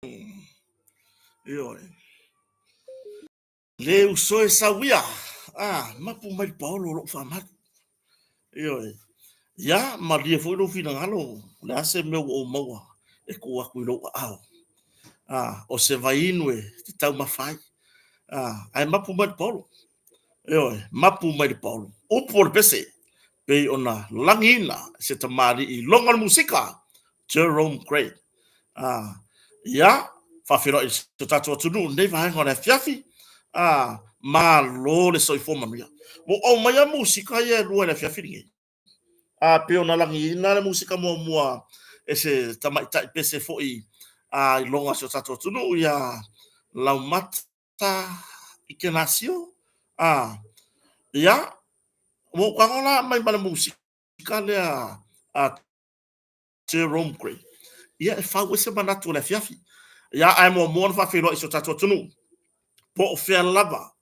Ioe. Le uso e sau ia, a, mapu mai le paolo o lou faamalu. Ioe. Ia, malie foi lou finagalo, o le a se mea ua ou maua e tuu atu i lou aao. A, o se vaiinu e te taumafa ai. A, ae mapu mai le paolo. Ioe, mapu mai le paolo. Upu o le pese, pei ona lagiina e se tamalii iloga o le musika, Jerome Gray. Ah, ia, faafeiloai i si o tatou atunuu i lenei vaega o le afiafi. Ah, malo le soifua manuia. Ua ou aumaia musika ia e lua i le afiafi lenei. Ah, pei ona lagiina le musika muamua e se tamaitai pese foi ah, iloga o si o tatou atunuu ia Laumata Ikenasio. Ah, ia, ua ou tago la mai ma le musika lea a Jerome Gray. Ia, e fau ai se manatu o le afiafi. Ia, ae muamua ona faafeiloai i si o tatou atunuu, po o fea lava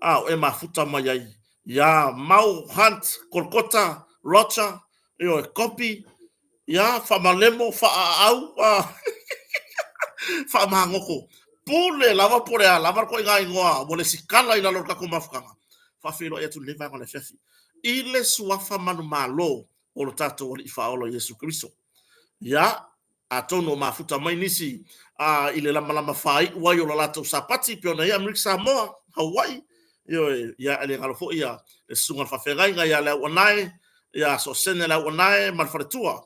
a o e mafuta mai ai ia Mau, Hunt, Kolokota, Roger, ioe, Kopi, ia, Faamalemo, Faaau, Faamagoto, pule lava po o le a lava le ituaiga igoa ua lesitala i lalo o le tatou mafutaga. Faafeiloai atu i lenei vaega o le afiafi i le suafa manumalo o lo tatou Alii Faaola Iesu Keriso. Ia, atonu o mafuta mai nisi a, i le lamalama faaiu ai o la latou Sapati, pei ona i ai Amerika Samoa, Hawaii, ioe, ia, e le galo foi ia le Susuga i le Faafeagaiga ia Leauanae, ia Sosene Leauanae ma le faletua,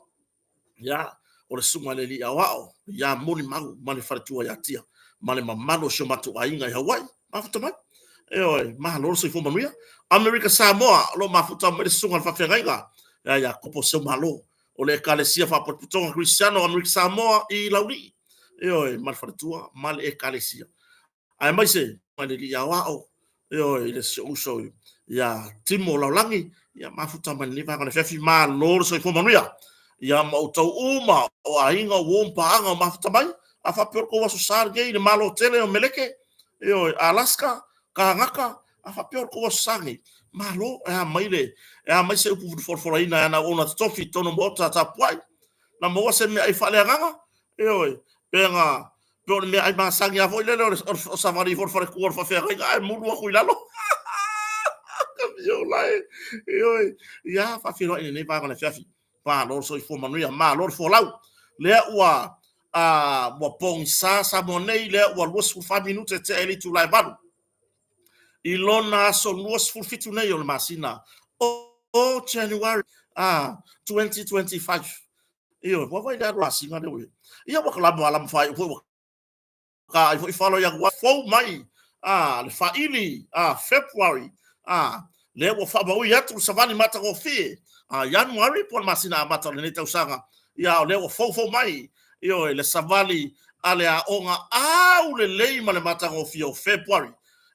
ia, o le Susuga i le Alii Aoao ia Molimau ma le faletua ia Tia, ma le mamalu o si o matou aiga i Hawaii, mafuta mai. Ioe, malo le soifua manuia. Amerika Samoa, o lo o mafuta mai le Susuga i le Faafeagaiga ia Iakopo Seumalo, o le Ekalesia Faapotopotoga Kerisiano o Amerika Samoa i Laulii. Ioe, ma le faletua ma le Ekalesia. Aemaise mai le Alii Aoao, ioe, i le si ou uso ia Timo Laulagi, ia mafuta mai lenei vaega o le afiafi. Malo le soifua manuia. Ia ma outou uma o aiga, o uo ma paaga o mafuta mai, a faapea o le tou Aso Sa lenei i le Malo tele o Meleke, ioe, Alaska, Kanaka, a faapea o le tou Aso Sa lenei, malo, e a mai le, e a mai se upu folafolaina e ana auauna totofi i totonu o maota tapuai, na maua se meaai faaleagaga, ioe, pe na Pe o le meaai masani lava foi lele o le savali ifo o le faletua o le faafeagaiga ae mulu atu i lalo. Kamio la e. Ioe. Ia, faafeiloai i lenei vaega o le afiafi. Malo le soifua manuia, malo le folau. Lea ua ua pogisa Samoa nei, lea ua 24 minute e tea ai le itula e 8. I lona aso 27 nei o le masina o January 2025. Ioe, ua vaai le alu masina lea ua i ai. Ia ua kalama alama faaiu foi ua taai foi falo Ianuari fou mai a le faili a February a lea ua faamaui atu le savali matagofie a Ianuari po o le masina amata o lenei tausaga. Ia o lea ua foufou mai, ioe, le savali a le aoga aulelei ma le matagofie o February.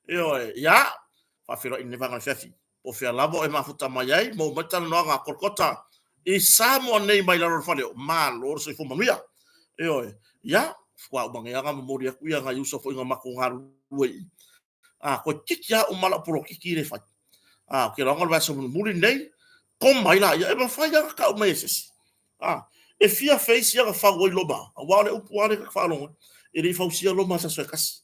Ioe, ia faafeiloai i lenei vaega o le afiafi. Po o fea lava o e mafuta mai ai, maua mai le talanoaga a Kolokota i Samoa nei mai lalo o le fale o Malo le soifua manuia. Ioe, ia, faatoa uma nei lava ona momoli atu ia nai uso foi na matou galulue i i. A, toeitiiti lava uma lau polokiki lea e fai. A, ou te iloa o le vaiaso mulimuli lenei, koma ai laia. E mafai lava ona tau mai e se isi. A, e fia feisi ia na fau ai Roma, aua o le upu lava lea ta te faalogo ai, e le i fausia Roma i se aso e tasi.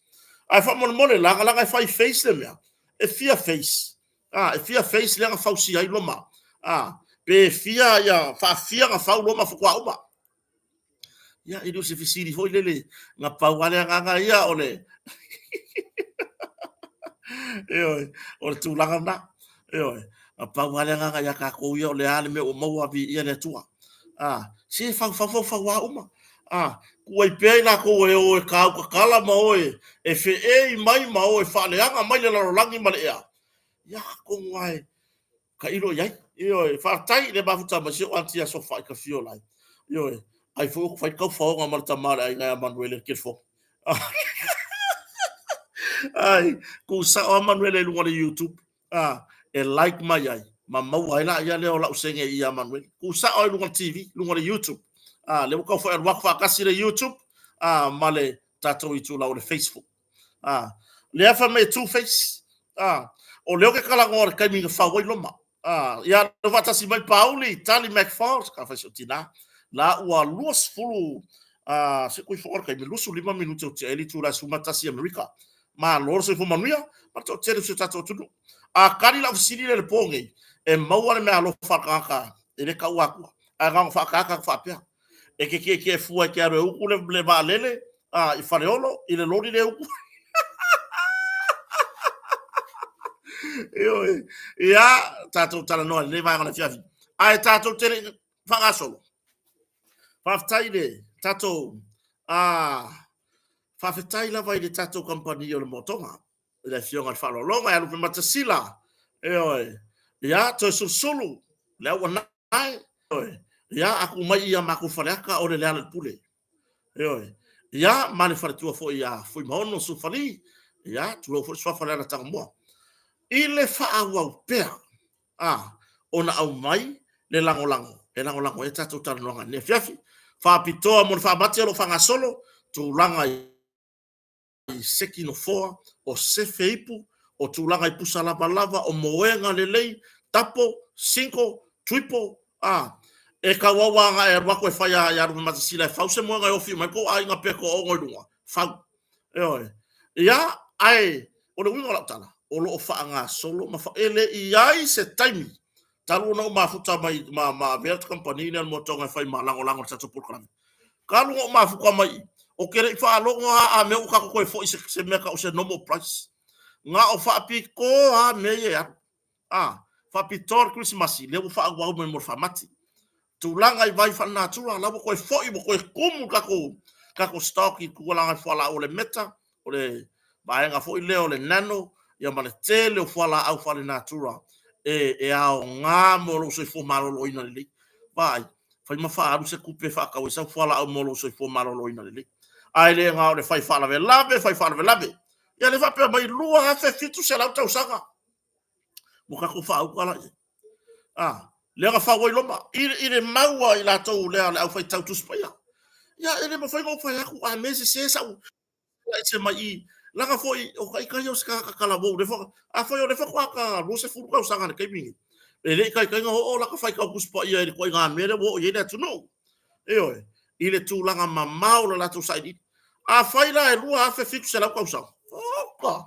Ae faamolemole, lagalaga e fai feisi le mea, e fia feisi, a, e fia feisi lea na fausia ai Roma, a, pe fia ia faafia na fau Roma faatoa uma. Ia, e le o se fesili foi lele, na pau lava le agaga ia o le Ioe, o le tulaga lena. Ioe, na pau lava le agaga ia tatou ia, o le a le mea ua maua, viia le Atua. A, se fau fau fau fau lava uma. A, tuu ai pea i latou e o e tautatala ma o e feei mai ma o e faaleaga mai le lalolagi ma le ea. Ia, atonu lava e tailo i ai. Ioe, faafetai i le mafuta mai si ou aunty Aso Fai Tafiola. Ioe, ai foi ou te fai taufaoga ma le tama o le aiga ia Manuele i le telefoni. Ai, tuu sao lava Manuele i luga o le YouTube, a, e like mai ai, ma maua ai laia lea o lau sege ia Manuele. Tuu sao i luga o le TV, luga o le YouTube. A, lea ua tau foi alu atu faatasi le YouTube, a, ma le tatou itulau o le Facebook. A, lea fai mai e two face. A, o lea ou te talanoa i le taimi na fau ai Roma. A, ia lea faatasi mai Pauli, Tali McFall, ka fai si ou tina, la ua 20 Se koe foka le taimi, 25 minute o tea ai le itula e 11 i Amerika. Malo le soifua manuia ma le toatele o si o tatou atunuu. A kali lau fesili lea i le po nei, e maua le meaalofa a le tagata e le taua atua, ae na ona faaataata atu faapea. E te tietie fua e te alu e utu le vaalele i Faleolo i le loli lea e utu. Ioe. Ia, tatou talanoa i lenei vaega o le afiafi. Ae tatou te le i faagasolo, faafetai i le tatou faafetai lava i le tatou kamupani o le Motoga, i le Afioga i le Faaaloaloga ia Lupematasila, ioe, ia Toesulusulu, le auanae, ioe, ia a tuu mai i a matou faleata o le Lealailepule, ioe, ia ma le faletua foi ia Fuimaono Sufali, ia tulou foi le suafa o Leala Tagamua, i le faaauau pea ona aumai le lagolago e lagolago ai a tatou talanoaga i lenei afiafi. Faapitoa mo le faamati o lo o faagasolo tulaga i seki nofoa, o sefe ipu, o tulaga i pusa lavalava, o moega lelei, tapo, single, triple, a e tauau lava ona e alu atu e fai ia Lupematasila e fau se moega e ofi uma ai tou aiga pe toaono i luga, fau. Ioe. Ia, ae o le uiga o lau tala, o lo o faagasolo ma fa... e le i ai se taimi talu ona ou mafuta mai ma, ma avea le kamupani lea a le Moetoga e fai ma lagolago i le tatou polokalame. Talu ona ou mafuta mai i, ou te le i faalogo lava a mea ua tatou toe foi se, se mea tau se normal price. Na o faapito lava mea ia e alu. A, faapitoa le Kerisimasi, lea ua faaauau mai mo le faamati. Tulaga i vai faalenatura, la ua toe foi, ua toe tumu le tatou, tatou stock i tulaga i fualaau o le meta, o le vaega foi lea o le nano, ia ma le tele o fualaau faalenatura e, e aoga mo lou soifua maloloina lelei. Vaai, fai ma faaalu se tupe e faatau ai sau fualaau mo lou soifua maloloina lelei. Ae le na o le fai faalavelave, fai faalavelave. Ia le faapea mai 2700 tausaga ua tatou faauta la i ai. A, lea na fau ai Roma, i, i le mau a i latou lea le aufaitau Tusi Paia. Ia, e le mafai ona ou fai atu, a mea e sese sau ese mai i, leaga foi o ita ia o se tagata talavou, lea fa, afai o lea faatoa ta 20 tausaga i le taimi lenei, e le i taitai ona oo lata faitau Tusi Paia i le ituaiga mea lea ua oo i ai le atunuu. Ioe, i le tulaga mamao o le latou sailiili. Afai la e 2700 tausaga, oka,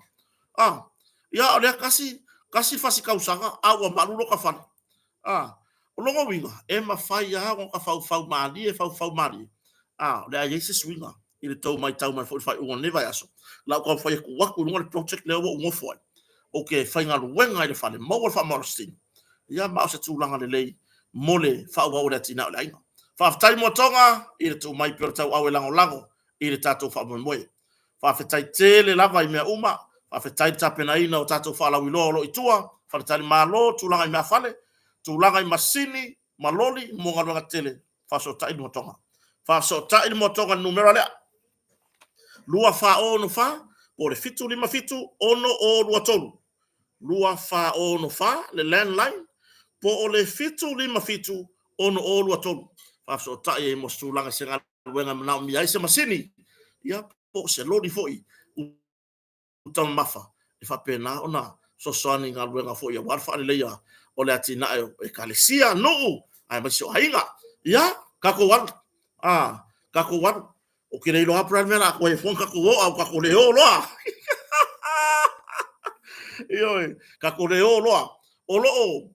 a, ia o lea tasi, tasi fasi tausaga, a ua malu lota fale. A, o lona uiga, e mafai lava ona ta faufau malie, faufau malie, a, o le a i ai se suiga i le tou matau mai foi i le faaiuga o lenei vaiaso. O le a ou taumafai e tuu atu i luga le project lea ua ou nofo ai, ou te faigaluega i le fale, maua le faamalositino, ia ma o se tulaga lelei mo le faaauau o le atinae o le aiga. Faafetai Moetoga i le tuu mai pea o le tauau e lagolago i le tatou faamoemoe. Faafetai tele lava i mea uma, faafetai i le tapenaina o tatou faalauiloa o lo o i tua, faletalimalo, tulaga i meafale, tulaga i masini ma loli mo galuega tetele. Faafesootai le Moetoga. Faafesootai le Moetoga i le numera lea, 2464 po o le 757 6023. 2464 le landline po o le 757 6023. Faafesootai ai mo se tulaga i se galuega e manaomia ai se masini, ia po o se loli foi uta mamafa e faapena ona fesoasoani i galuega foi aua le faaleleia o le atinae o ekalesia, nuu aemaise o aiga. Ia, tatou alu, a, tatou alu. Ou te le iloa lava po o le a le mea o le a toe fua tatou o, a ua tatou le o loa. Ioe, tatou le o loa. O lo o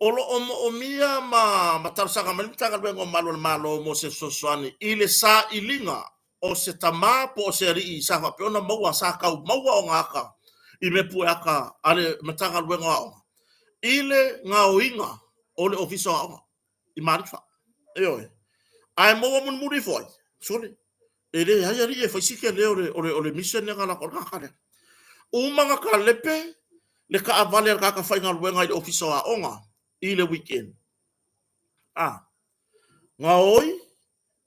O lo o moomia ma, ma talosaga mai le Matagaluega o Malu a le Malo mo se fesoasoani i le sailiga o se tama po o se alii sa faapea ona maua, sa tau maua ona ata i mea pueata a le Matagaluega o Aoga i le gaoiga o le Ofisa o Aoga i Malifa. Ioe. Ae maua mulimuli ifo ai, sole, e leai alii e fai si tele o le, o le, o le mission lea na lako le tagata lea. Uma na talepe le taavale a le tagata faigaluega i le Ofisa o Aoga i le weekend. A, gaoi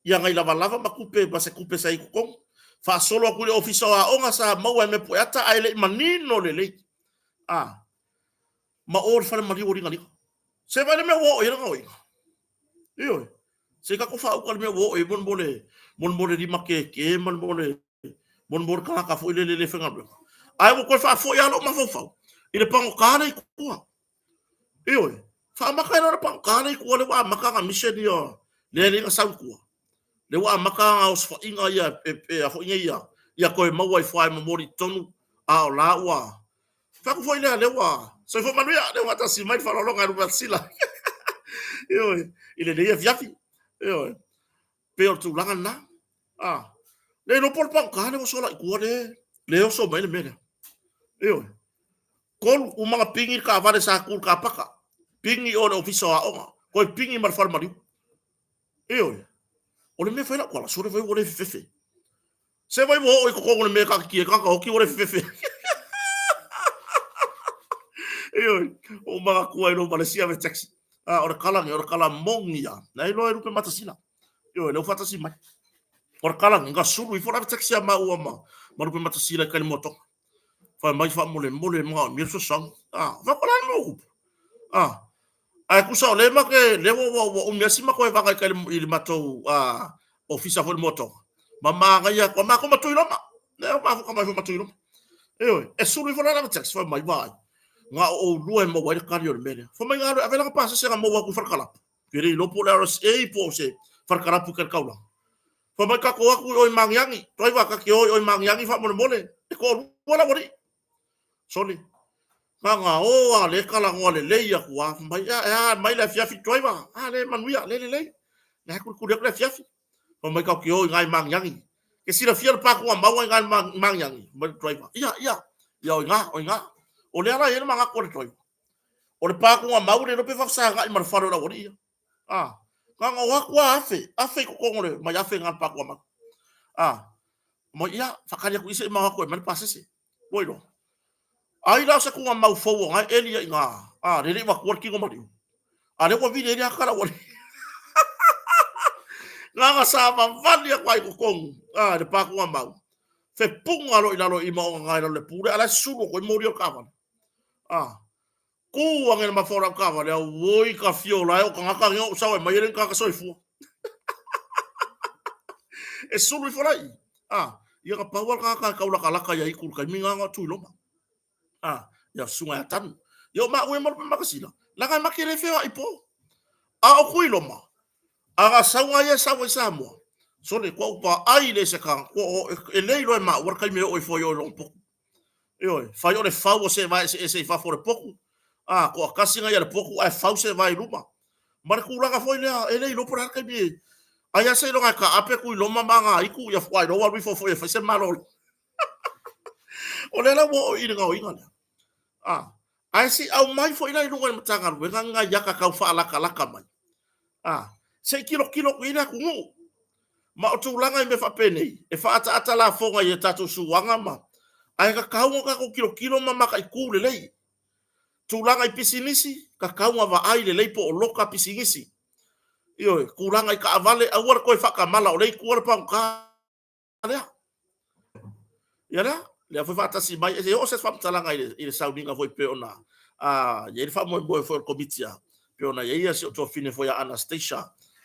ia nai lavalava ma tupe ma se tupe sa i totonu. Faasolo atu i le Ofisa o Aoga sa maua e mea pueata ae le i manino lelei. A, ma o le fale maliu o Ligaliga. Se vaai le mea ua oo i ai le gaoiga. Ioe. Se i tatou faauka le mea ua oo i ai mo le, mo le, mo le lima keke ma le, mo le, mo le, mo le tagata foi lele le faigaluega. Ae ua toe faafoi lava lou mafaufau i le pagota lea i tua. Ioe. Faamata ai loa le pagota lea i tua lea ua amata ona mission ia lea e le i na sau i tua. Lea ua amata ana osofaiga ia e a foi nei ia, ia toe maua ifo lava e momoli i totonu, a o la ua fai atu foi lea, lea ua soifua manuia, lea ua faatasi mai le faaaloaloga e Lupematasila. Ioe, i lenei afiafi. Ioe, pei o le tulaga lena. A, le iloa po o le pagota lea ua sola i tua lea, lea e oso mai ai le mea lea. Ioe. Tolu, uma ona pigi le taavale sa tu i le car paka, pigi i o i le Ofisa o Aoga, toe pigi ma le falemaliu. Ioe. O le mea e fai lau tala, sole vai ua le fefefe. Se vai ua oo i totonu o le mea e taatitia ai tagata oti ua le fefefe. Ioe. Ua ou manatua ai loa ma le isi ave taxi. Ah, o le tala nei, o le tala moni lava. Na iloa e Lupematasila. Ioe, lea ua faatasi mai. O le tala nei, na sulu ifo le ave taxi a maua ma Lupematasila i tai i le moatoga. Fai mai faamolemole e manaomia le fesoasoani. Ah, fai atu, o le a le mea ua tupu? Ah, ae tusa o lea ma te, lea ua, ua umi lava si matou vaga i tai i le matou ofisa foi i le moatoga, ma manaia atu, matou ma Tuiloma. Lea ua mafuta mai foi ma Tuiloma. Ioe, e sulu ifo la le ave taxi, fai mai, vaai, na o oulua e maua ai le tali o le mea lea. Fai mai, na alu e ave lana pasese na maua atu i Falekalapu. Ke le iloa po o le RSA po o se Falekalapu i tai i le taulaga. Fai mai tatou o atu i o i Magiagi, driver ta te o i o i Magiagi faamolemole, e toalua le aualii. Sole, na ona o lava lea talanoa lelei atu lava, fai mai, e a mai le afiafi driver, a lea e manuia, lea e lelei, lea e tulikuli atu le afiafi. Fai mai tatou te o i ina i Magiagi. E silafia le pa tugamau i ina i Magiagi? Fai mai le driver, ia, ia, ia o i ina, o i ina. O lea la e i ai le manatu o le driver, o le pa tugamau le iloa pe faafesagai ma le fale o le aualii ia. A, na ona o atu lava afe, afe i totonu o le mai afe i ina i le pa tugamau. A, mai, ia, faatali atu i i se i ma o atu e aumai le pasese. Ua iloa. Ai la o se tugamau fou o na e eli ai i ina, a, le le i avatua le tino maliu. A lea ua vili ai le ata la ua le. Na ona savavali atu lava i totonu, a, i le pa tugamau. Fepuga loa i lalo i ma ona i lalo i le pu lea, a o la e sulu atu ai moli o le taavale. A, Tu ane le mafa o lau taavale, auoi ka fiola e o tagata nei o sau e mai e le ni tagata soifua. E sulu ifo la i. A, ia na pau lava le tagata e taulatalata ia Itu i le taimi na na o Tuiloma. A, ia susuga ia Tanu. Ia o maua e ma Lupemakasila, leaga e ma te le feoai po. A o Tuiloma, a na sau ia e sau ai Samoa, sole, kua ou vaai i le ese tagata, e le iloa e maua le taimi e oo ifo ai i o i lona potu. Ioe, fai o le fau o seevae eseese i fafo o le potu, a, toatasi na ia le potu ae fau seevae i luma. Ma le tulaga foi lea, e le iloa po o le a le taimi e ai lava seiloga e taape Tuiloma ma ana aitu, ia faatoa iloa ua alu ifo foi e fai se malolo. O lea la ua oo i le gaoiga lea. A, ae se i aumai foi la i luga i le Matagaluega ni nai ata tau faalatalata mai, a, se i tilotilo atu i ai le atunuu. Ma o tulaga i mea faapenei, e faaataata lafoga i a tatou suaga ma, ae tatau ona tatou tilotilo ma mataitu lelei. Tulaga i pisinisi, tatau ona vaai lelei po o loka pisinisi. Ioe, tulaga i taavale, aua le toe faatamala, o lea e i tua le pagota lea. Ia lea, lea foi faatasi mai, e oo se faamatalaga i le sauniga foi pei ona i ai le faamoemoe foi o le Komiti a, pei ona i ai si ou tuafafine foi ia Anastasia,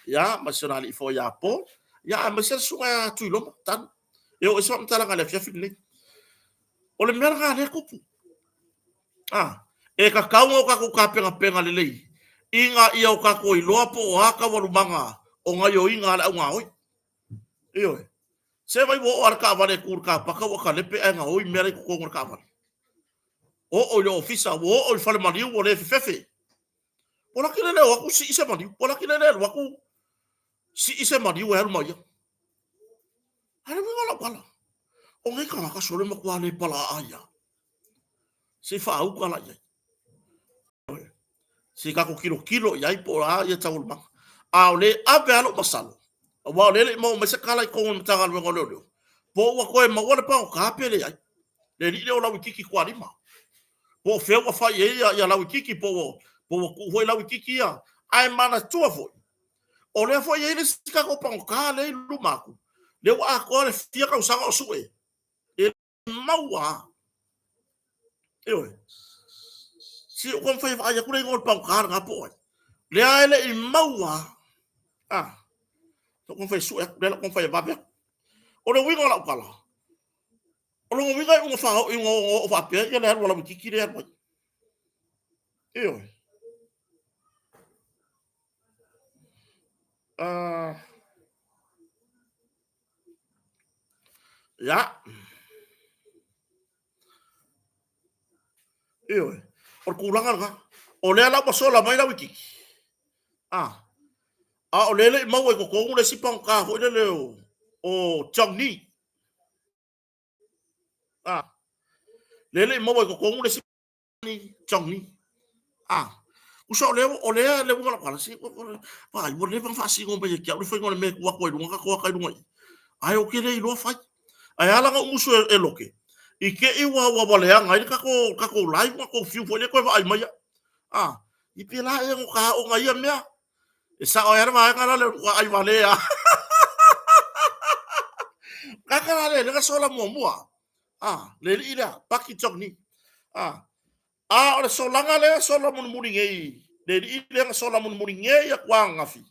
ia, ma si ona alii foi ia Paul, ia, aemaise le susuga ia Tuiloma Tanu. E oo i se faamatalaga i le afiafi lenei. O le mea lena lea e tupu. E tatau ona o tatou tapenapena lelei ina ia o tatou iloa po o a taualumaga o gaoioiga a le augaoi. Ioe. Se vai ua oo lava le taavale e tu i le car paka ua talepe ae gaoi mea la i totonu o le taavale. Oo i le ofisa, ua oo i le fale maliu ua le fefefe. Ua laki le le o atu sii se maliu, ua laki le le alu atu sii se maliu e alu ma ia. A le uiga o lau tala, o nei tagata sole matua le palaa ia. Se i faauka la i ai. Se i tatou tilotilo i ai po o a ia taualumaga. A o lea e ave lava lou masalo, aua o lea e le i maua mai se tala i totonu o le Matagaluega o Leoleo, po ua toe maua le pagota pe leai, le alii lea o Lauititi Tualima. Po o fea ua fai i ai ia Lauititi, po ua tuu foi Lauititi ia. Ae manatua foi, o lea foi e i ai le isi tatou pagota lea e i luma atu, lea ua atoa le fia tausaga o sue. E maua lava. Ioe. Se i ou taumafai e vaai atu le igoa o le pagota lena po o ai. Lea e le i maua lava. Ah, ou taumafai e sue atu, lea la ou taumafai e vave atu. O le uiga o lau tala, o lona uiga e iuga faaoo, iuga oo faapea ia le alu a Lauititi lea e alu ai. Ioe. Ah. Ia. Ioe. O le tulaga lena. O lea la ua sola mai Lauititi. A. A o lea e le i maua i totonu le isi pagota foi lele o Johnny. A. Lea e le i maua i totonu le isi Johnny. A. Uso o lea, o lea le uiga o lau tala, se, vaai, ua leva ona faasino mai ia te au le faiga o le mea e tuu atu ai i luga tatou ata i luga i i. Ae ou te le iloa fai. Ae ala ona ou musu e lote, i te i ua leaga ai le tatou live ma tou fiu foi lea toe vaai mai au. A, i pela ea na ota aoga i ia mea. E sao ai lava le vaega la lea ua ai vale a. Kaka la lea, lea na sola muamua. A, le alii lea, Paki Johnny. A, a o le solaga lea sola mulimuli nei, le alii lea na sola mulimuli nei atu ananafi.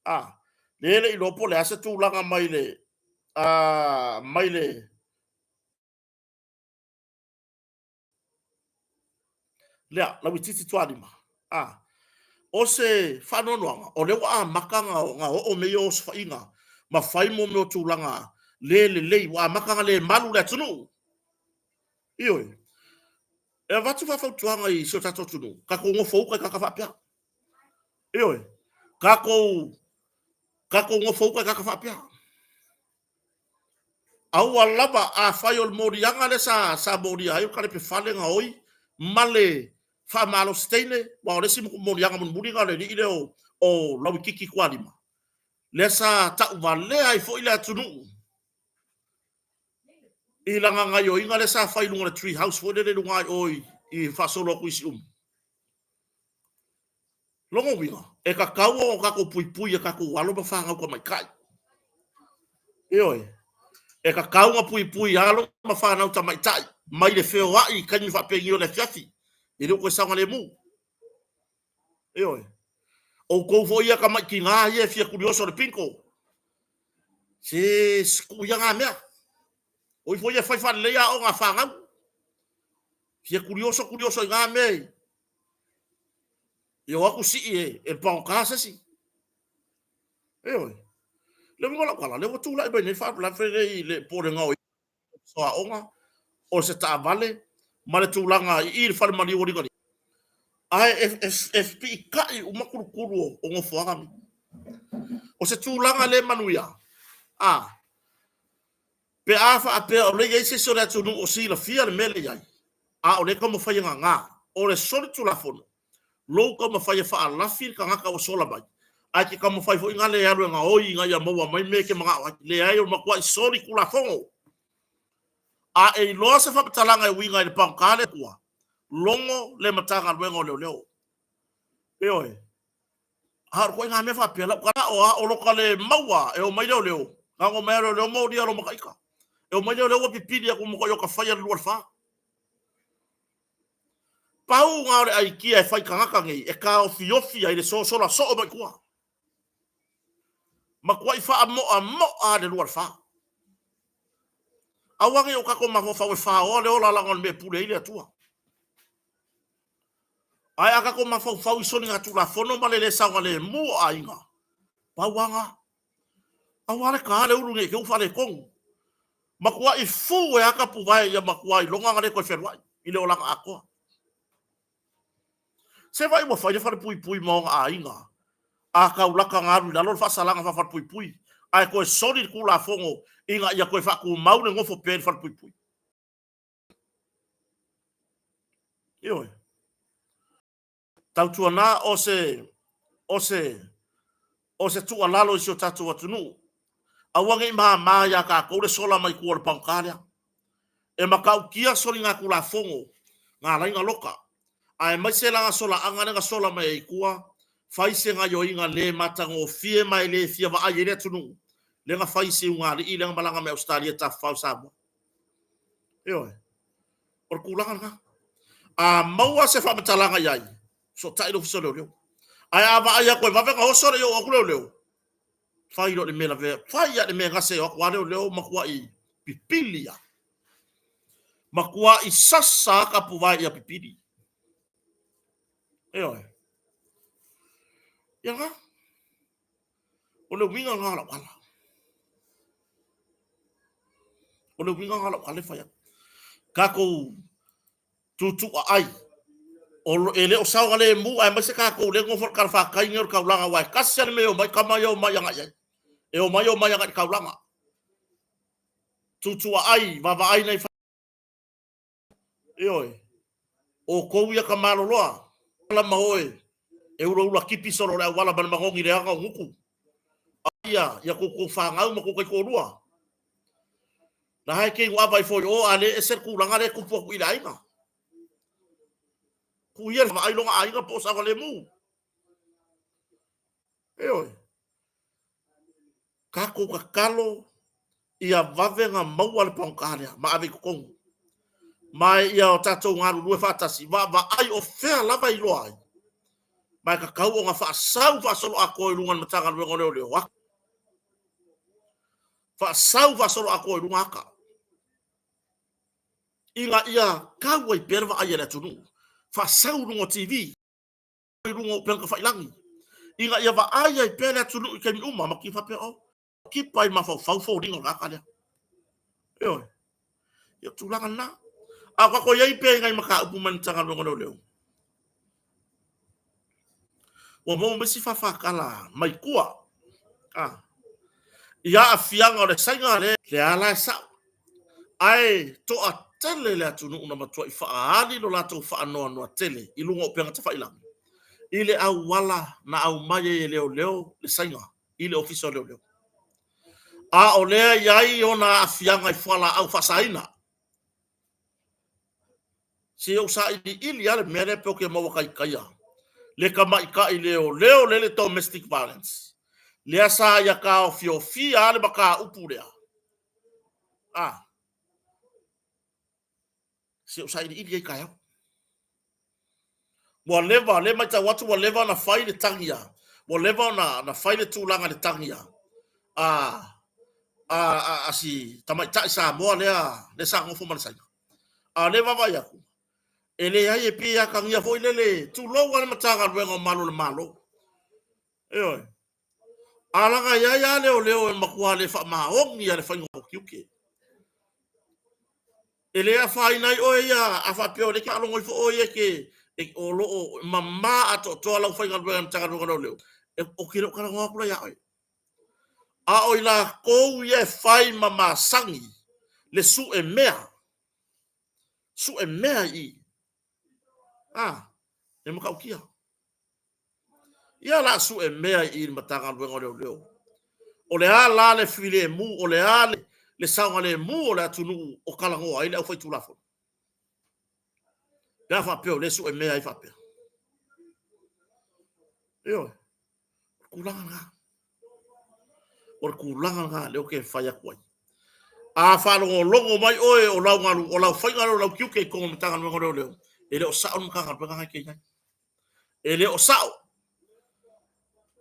A, lea le iloa po o le a se tulaga mai le, a, mai le, lea, Lauititi Tualima. A, o se faanoanoaga, o lea ua amata ona oo mea ia o osofaiga ma fai mo mea o tulaga le lelei, ua amata ona le malu le atunuu. Ioe. E avatu faafautuaga i si o tatou atunuu, tatou nofo uta i tagata faapea. Ioe. Tatou nofo uta i tagata faapea. Aua lava, afai o le moliaga lea sa molia ai o Kalepe Fale gaoi ma le faamalosi teine, aua o le isi moliaga mulimuli lena o le alii lea o Lauititi Tualima, lea sa tauvalea ai foi le atunuu i lana gaioiga lea sa fai i luga o le tree house foi lele i luga i o i faasolo atu i Siumu. Lona uiga, e tatau ona tatou puipui i a tatou alo ma fanau tamaitai. Ioe, e tatau ona puipui alo ma fanau tamaitai mai le feoai i taimi faapenei o le afiafi, e le o toe saogalemu. Ioe, outou foi ia tamai tina ia e fia kurioso i le bingo, se tuu ia na mea. O i foi ia e fai faalelei aoga a fanau. Fia kurioso kurioso i na mea i o atu sii e le pagota se isi. Ioe. Le uiga o lau tala, lea ua tulai mai nei le faalavelave lea i le po o le gaoioga o aoga, o se taavale ma le tulaga i i le fale maliu o Ligalia. Ae e piitai uma tulutulu o nofoaga nei. O se tulaga le manuia, a, pe a faapea o lea e i ai se isi o le atunuu o silafia le mea lea e i ai, a o lea e taumafai e gaga, o le solitulafono, lou taumafai e faalafi le tagata ua sola mai, ae te taumafai foi na le alu e gaoi ina ia maua mai mea e te manao ai. Leai, o le matuai solitulafono. A e iloa se faamatalaga e uiga i le pagota lea tua, logo le Matagaluega o Leoleo. Ioe. A o le ituaiga mea faapea, lau tala o a o lota le maua e omai leoleo, na ona omai lava leoleo molia loma ita. E omai leoleo ua pipili atu matuai ota faia le 2 i le 4. Pau na o le aikia e fai tagata nei e taofiofi ai le sosola soo mai tua. Matuai faamoamoa le 2 i le 4. Aua ne i o tatou mafaufau e faoa le ola leaga o le mea e pule ai le Atua. Ae a tatou mafaufau i soligatulafono ma le le saogalemu o aiga, pau lava na. Aua le ta le ulu nei te i ua faaletonu. Matuai fu e ata puvae ia matua iloga na le toe fealuai i le olaga atoa. Se vaai ua fai le falepuipui ma ona aiga, a taulata na alu i lalo le faasalaga faafalepuipui, ae toe soli le Tulafono ina ia toe faatumau le nofo pea i le falepuipui. Ioe. Tautuana o se, o se, o se tuualalo i si o tatou atunuu, aua ne i mama ia tatou le sola mai tua o le pagota lea. E matautia soligatulafono na ala ai ona loka, aemaise la solaaga lea na sola mai ai i tua, fai se gaioiga le matagofie ma e le fia vaai ai le atunuu, lea na fai i se ugaalii lea na malaga mai Ausetalia e tafafao i Samoa. Ioe. O le tulaga lena. A maua se faamatalaga i ai, fesootai le Ofisa o Leoleo. Ae a vaai atu e vave ona oso le i oo atu leoleo, fai loa le mea lavea, fai lava le mea e gase e o atu lava leoleo matuai pipili lava. Matuai sasa lava tapuvae ia pipili. Ioe. Ia lena. O le uiga lena o lau ala. O le uiga lena o lau tala e fai atu. Tatou tuutuuaai, e le o saogalemu aemaise tatou lea e nonofo i le talafatai nei o le taulaga aua e tasi lava le mea e omai tama ia omai agai i ai. E omai omai agai i le taulaga. Tuutuuaai, vaavaai nai Ioe. O outou ia tamaloloa, ala ma oe e ulaula tipi solo le auala ma le manogi leaga o gutu. Ia, ia tou fanau ma tou taitoalua. La e te ava ifo i o, a le ese le tulaga lea e tupu atu i le aiga. Tuu ia le vaai lona aiga po o saogalemu. Ioe. Tatou tatalo ia vave ona maua le pagota lea ma ave i totonu. Ma ia o tatou galulue faatasi, vaavaai o fea lava e iloa ai, ma e tatau ona faasau faasoloatoa i luga o le Matagaluega o Leoleo, faasau faasoloatoa i luga ata, ina ia tau ai pea le vaai a le atunuu, faasau i luga o TV, i luga o upega tafailagi, ina ia vaai ai pea le atunuu i taimi uma, ma faapea, oh, kipa i mafaufau foliga o le tagata lea. Ioe. Ia, o tulaga lena. A o tatou i ai pea i nai mataupu mai le Matagaluega o Leoleo, ua maua mai si faafatala mai tua i aafiaga o le saiga lea. Lea la e sao. Ae toatele le atunuu na matuai faaali lo latou faanoanoa tele i luga o upega tafailagi i le auala na aumai ai e leoleo le saiga i le Ofisa o Leoleo. A o lea e i ai ona aafiaga i fualaau faasaina. Se ou sailiili lava le mea lea pe ou te maua taitaia le tamaitai leoleo lea le domestic violence lea sa ia taofiofia lava le mataupu lea. A, se ou sailiili ai taeao. Ua leva, lea matau atu ua leva ona fai le tagi a, ua leva ona fai le tulaga i le tagi a, a, a, a, a si tamaitai Samoa lea, lea sa nofo ma le Saina. A o lea vaavaai atu, e leai e pei e atagia foi lele, tulou lava le Matagaluega o Malu o le Malo. Ioe. A laga i ai lava leoleo e matua le faamaoni a le faiga o tiute. E le afaina ai oe ia, a faapea o lea e te faalogo ifo oe ia ke, e, o lo o mama atoatoa lau faigaluega i le Matagaluega o Leoleo, e, ou te le o talanoa atu la ia oe. A o i latou ia e fai ma masani le sue mea, sue mea i i, a, e matautia. Ia la sue mea i le Matagaluega o Leoleo. O le a la le filemu, o le a le saogalemu o le atunuu o talanoa ai le aufaitulafono? Pe a faapea o lea e sue mea ai faapea. Ioe, o le tulaga lena. O le tulaga lena lea ou te fai atu ai. A faalogologo mai oe o lau galu, o lau faiga lea o lau tiute i totonu o le Matagaluega o Leoleo, e le o sao le Matagaluega lena e te i ai. E le o sao.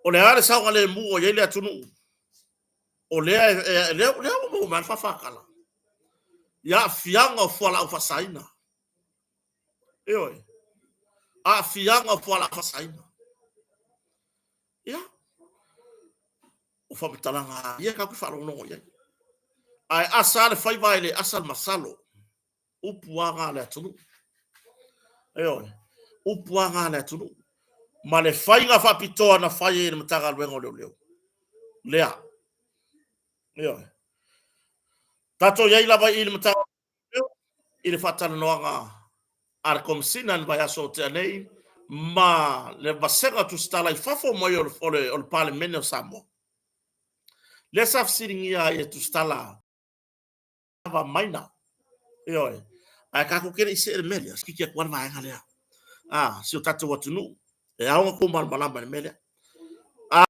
O le a le saogalemu o i ai le atunuu? O lea, e, lea, lea ua maua mai le faafatala i aafiaga o fualaau faasaina. Ioe. Aafiaga o fualaau faasaina. Ia, o faamatalaga ia tatou te faalogologo i ai. Ae asa le faiva e le asa le masalo. Upu lava na a le atunuu. Ioe, upu lava na a le atunuu. Ma le faiga faapitoa na fai ai e le Matagaluega o Leoleo. Lea. Ioe. Tatou i ai lava i le Matagaluega i le faatalanoaga a le Komesina i le vaiaso o tea nei ma le vasega tusitala i fafo mai o le Palemene o Samoa. Lea sa fesiligia ai e tusitala lava maina. Ioe. Ae tatou te le i see i le mea lea, kiki atu lava le vaega lea. A, si o tatou atunuu, e ao ona tou malamalama i le mea lea. A,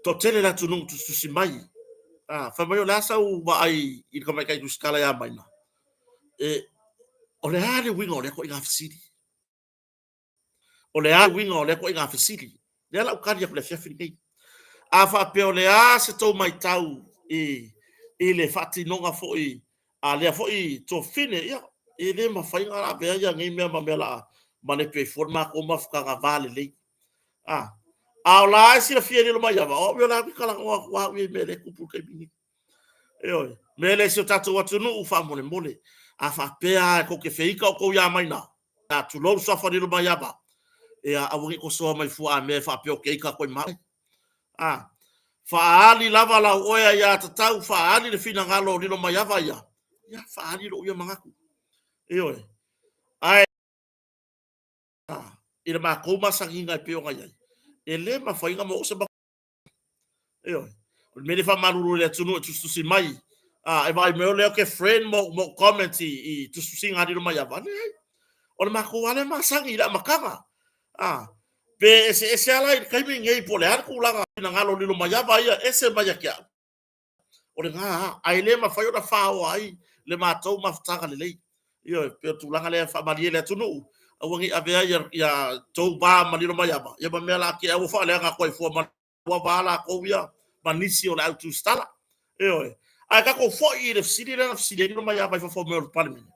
toatele le atunuu tusitusi mai. A, fai mai o le a sau vaai i le tamaitai tusitala ia Maina? E, o le a le uiga o lea ituaiga fesili? O le a le uiga o lea ituaiga fesili? Lea la ou tali atu i le afiafi lenei. A faapea o le a se tou matau i, i le faatinoga foi a lea foi tuafafine, ia, e le mafai ona avea ia nei mea ma mea la malepe ai fua le matou mafutaga va lelei. A, a o la e silafia e Lilomaiava, o au ia o la e talanoa atu au ia i mea lea e tupu i le taimi lenei. Ioe. Mea lea i si o tatou atunuu, faamolemole, a faapea lava tou te feita outou ia Maina, a tulou le suafa o Lilomaiava, ia aua ne i tosoa mai fua a mea e faapea ou te ita atu ai ma au. A, faaali lava lau oe aiatatau, faaali le finagalo o Lilomaiava ia, ia faaali lou ia manatu. Ioe. Ae i le matou masaniga e pei ona i ai, e le mafai ona maua se Ioe. O le mea lea e faamalulu i le atunuu e tusitusi mai, a, e vaai mai o lea ou te friend ma ou comment i tusitusiga a Lilomaiava. Leai. O le matou lava lea masani i le amataga. A, pe eseese lava la i le taimi lenei po o le a le tulaga finagalo o Lilomaiava ia ese mai ia te au. O lena lava, ae le mafai ona faoa ai le matou mafutaga lelei. Ioe, pei o le tulaga lea e faamalie i le atunuu, aua ne i avea ia tou va ma Lilomaiava, ia ma mea la te ua faaleaga atu ai fua ma ua va latou ia ma nisi o le au tusitala. Ioe. Ae tatou foi i le fesili lea na fesili ai Lilomaiava i fafo mai o le Palemene.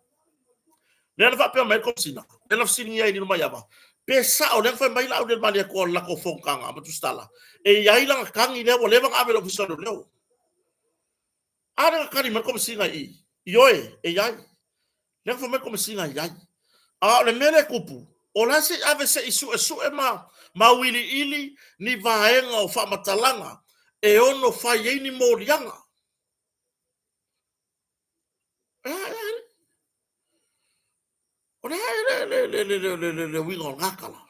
Lea na faapea mai le Komesina, lea na fesiligia ai Lilomaiava, pe sao lea na fai mai Laaulialemalietoa i le latou fonotaga ma tusitala, e i ai lana tagi lea ua leva ona ave i le Ofisa o Leoleo. A lea na tali mai le Komesina i i, ioe, e i ai. Lea na fai mai le Komesina e i ai. A o le mea lea e tupu, o la se i ave se i suesue ma auiliili ni vaega o faamatalaga e ono fai ai ni moliaga. O le a le uiga o lena tala?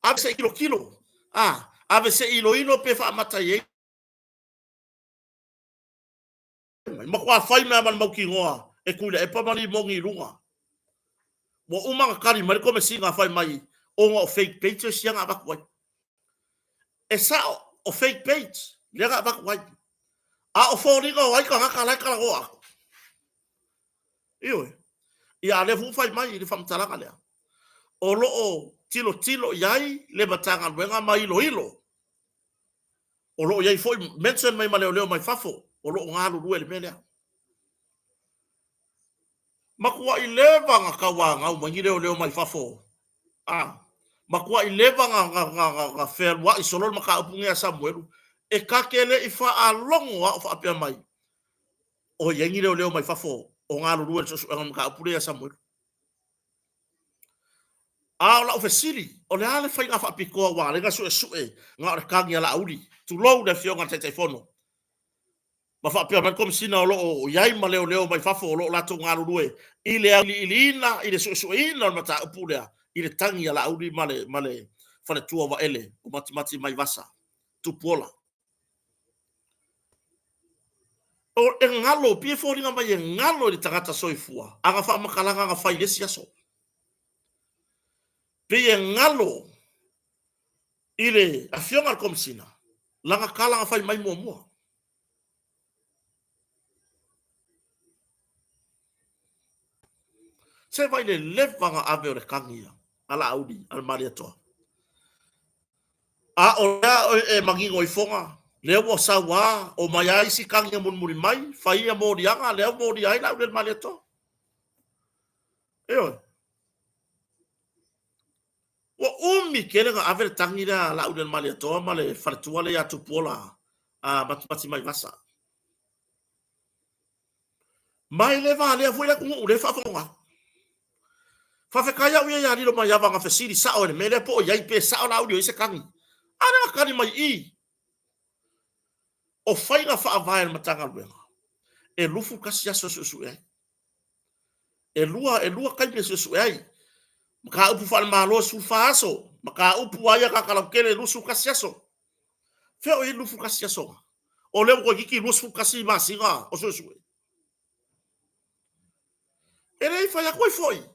Ave se i tilotilo, ave se i iloilo pe faamata i ai. Matua fai mai lava ma le mautinoa e Tuilaepa ma Limoni i luga. Ua uma ona tali mai le Komesina fai mai ona o fake pages ia na avatu ai. E sao, o fake page lea na avatu ai. A o foliga o ai tagata la e talanoa atu. Ioe. Ia a lea foi ua fai mai i le faamatalaga lea. O lo o tilotilo i ai le Matagaluega ma iloilo. O lo o i ai foi mention mai ma leoleo mai fafo o lo o galulue i le mea lea. Matuai leva na tauanau mai ni leoleo mai fafo. A, matuai leva na fealuai solo le mataupu lenei a Samuelu, e ta te le i faalogo lava o faapea mai o i ai ni leoleo mai fafo o galulue i le suesuega o le mataupu lea ia Samuelu. A o lau fesili, o le a le faiga faapitoa ua ala ai ona suesue na o le tagi a Laauli, tulou le Afioga i le Taitaifono, ma faapea mai le Komesina o lo o i ai ma leoleo mai fafo o lo o latou galulue i le auiliiliina, i le suesueina o le mataupu lea i le tagi a Laauli ma le, ma le faletua o Vaele o Matimati Maivasa, Tupuola. O, e galo, pei e foliga mai e galo i le tagata soifua ana faamatalaga na fai i le isi aso. Pei e galo i le Afioga i le Komesina lana tala na fai mai muamua. Se vai le leva na ave o le tagi a Laauli a le Malietoa. A o lea e manino ifoga, lea ua sau a, omai a isi tagi na mulimuli mai, fai ia moliaga, lea ua molia ai Laauli a le Malietoa. Ioe. Ua umi tele na ave le tagi lea a Laaulialemalietoa ma le faletua lea ia Tupuola a Matimatimaivasa. Ma e le valea foi le atunuu lea e faafofoga atu. Faafetai au ia ia Lilomaiava na fesili sao i le mea lea po o i ai pe sao Laauli o i ai se tagi. A lea na tali mai i. O faiga faavae a le Matagaluega, e 21 aso e suesue ai. E lua taimi e suesue ai. Mataupu faale-Malo e 14 aso, mataupu lava ia tagata lautele e 21 aso. Fea o i ai le 21 aso? O lea ua toeitiiti 21 masina o suesue. E le i fai atu ai foi.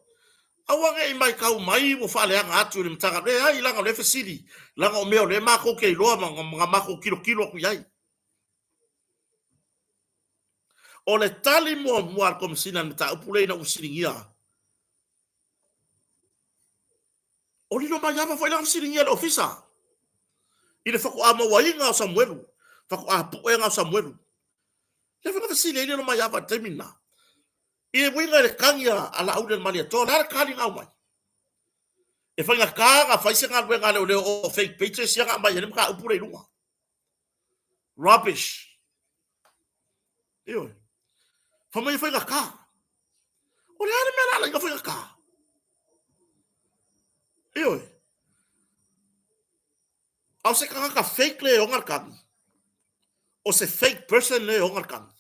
Aua ne i matau mai ua faaleaga atu i le Matagaluega. Leai, leaga o lea e fesili, leaga o mea o lea matou te iloa ma matou tilotilo atu i ai. O le tali muamua a le Komesina i le mataupu lea ina ua fesiligia, o Lilomaiava foi lea na fesiligia e le Ofisa i le faatoa mauaina o Samuelu, faatoa puega o Samuelu. Lea foi na fesili ai Lilomaiava i le taimi lena. I le uiga i le tagi a Laauli a le Malietoa, o le a le tali na aumai? E faigata ona fai se galuega a leoleo o fake pages ia na aumai ai le mataupu lea i luga. Rubbish. Ioe. Fai mai e faigata. O le a le mea la ala faigata? Ioe. A o se tagata fake le e ona le kagi. O se fake person le e ona le kagi.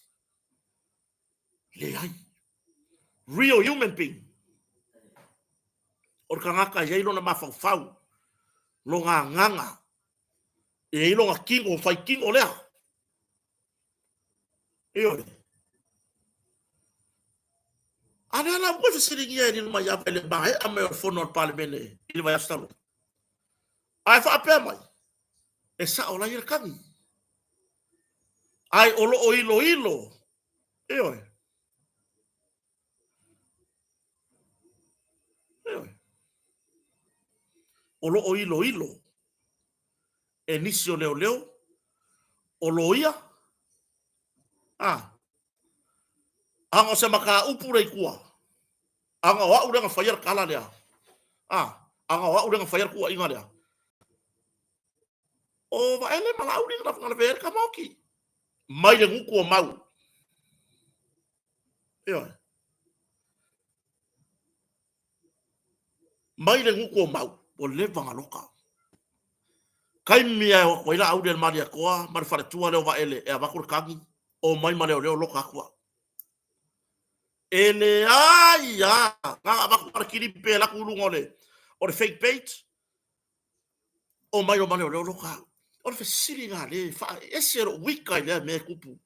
Leai. Real human being. O le tagata e i ai lona mafaufau, lona agaga, e i ai lona tino, fai tino lea. Ioe. A lea la ua fesiligia e Lilomaiava i le maea mai o le fono a le Palemene i le vaiaso talu ai. Ae faapea mai, e sao la ia le kagi. Ae o lo o iloilo, ioe. Ioe. O lo o iloilo e nisi o leoleo, o loia, a, aga o se mataupu lea i tua, aga o au lea na faia le tala lea, a, aga o au lea na faia le tuuaiga lea. O Vaele ma Laauli na lavea ai le tamaoti mai le gutu o mau. Ioe. Mai le gutu o mau, ua leva na loka. Taimi lava e o atu ai Laauli a le Malietoa ma le faletua lea o Vaele e avatu le tagi, omai ma leoleo loka atu au. E leai lava, na ona avatu lava le kilipi e alu atu i luga o le fake page, Omai o ma leoleo loka au. O le fesili lena lea e faaese lou uika i lea mea e tupu.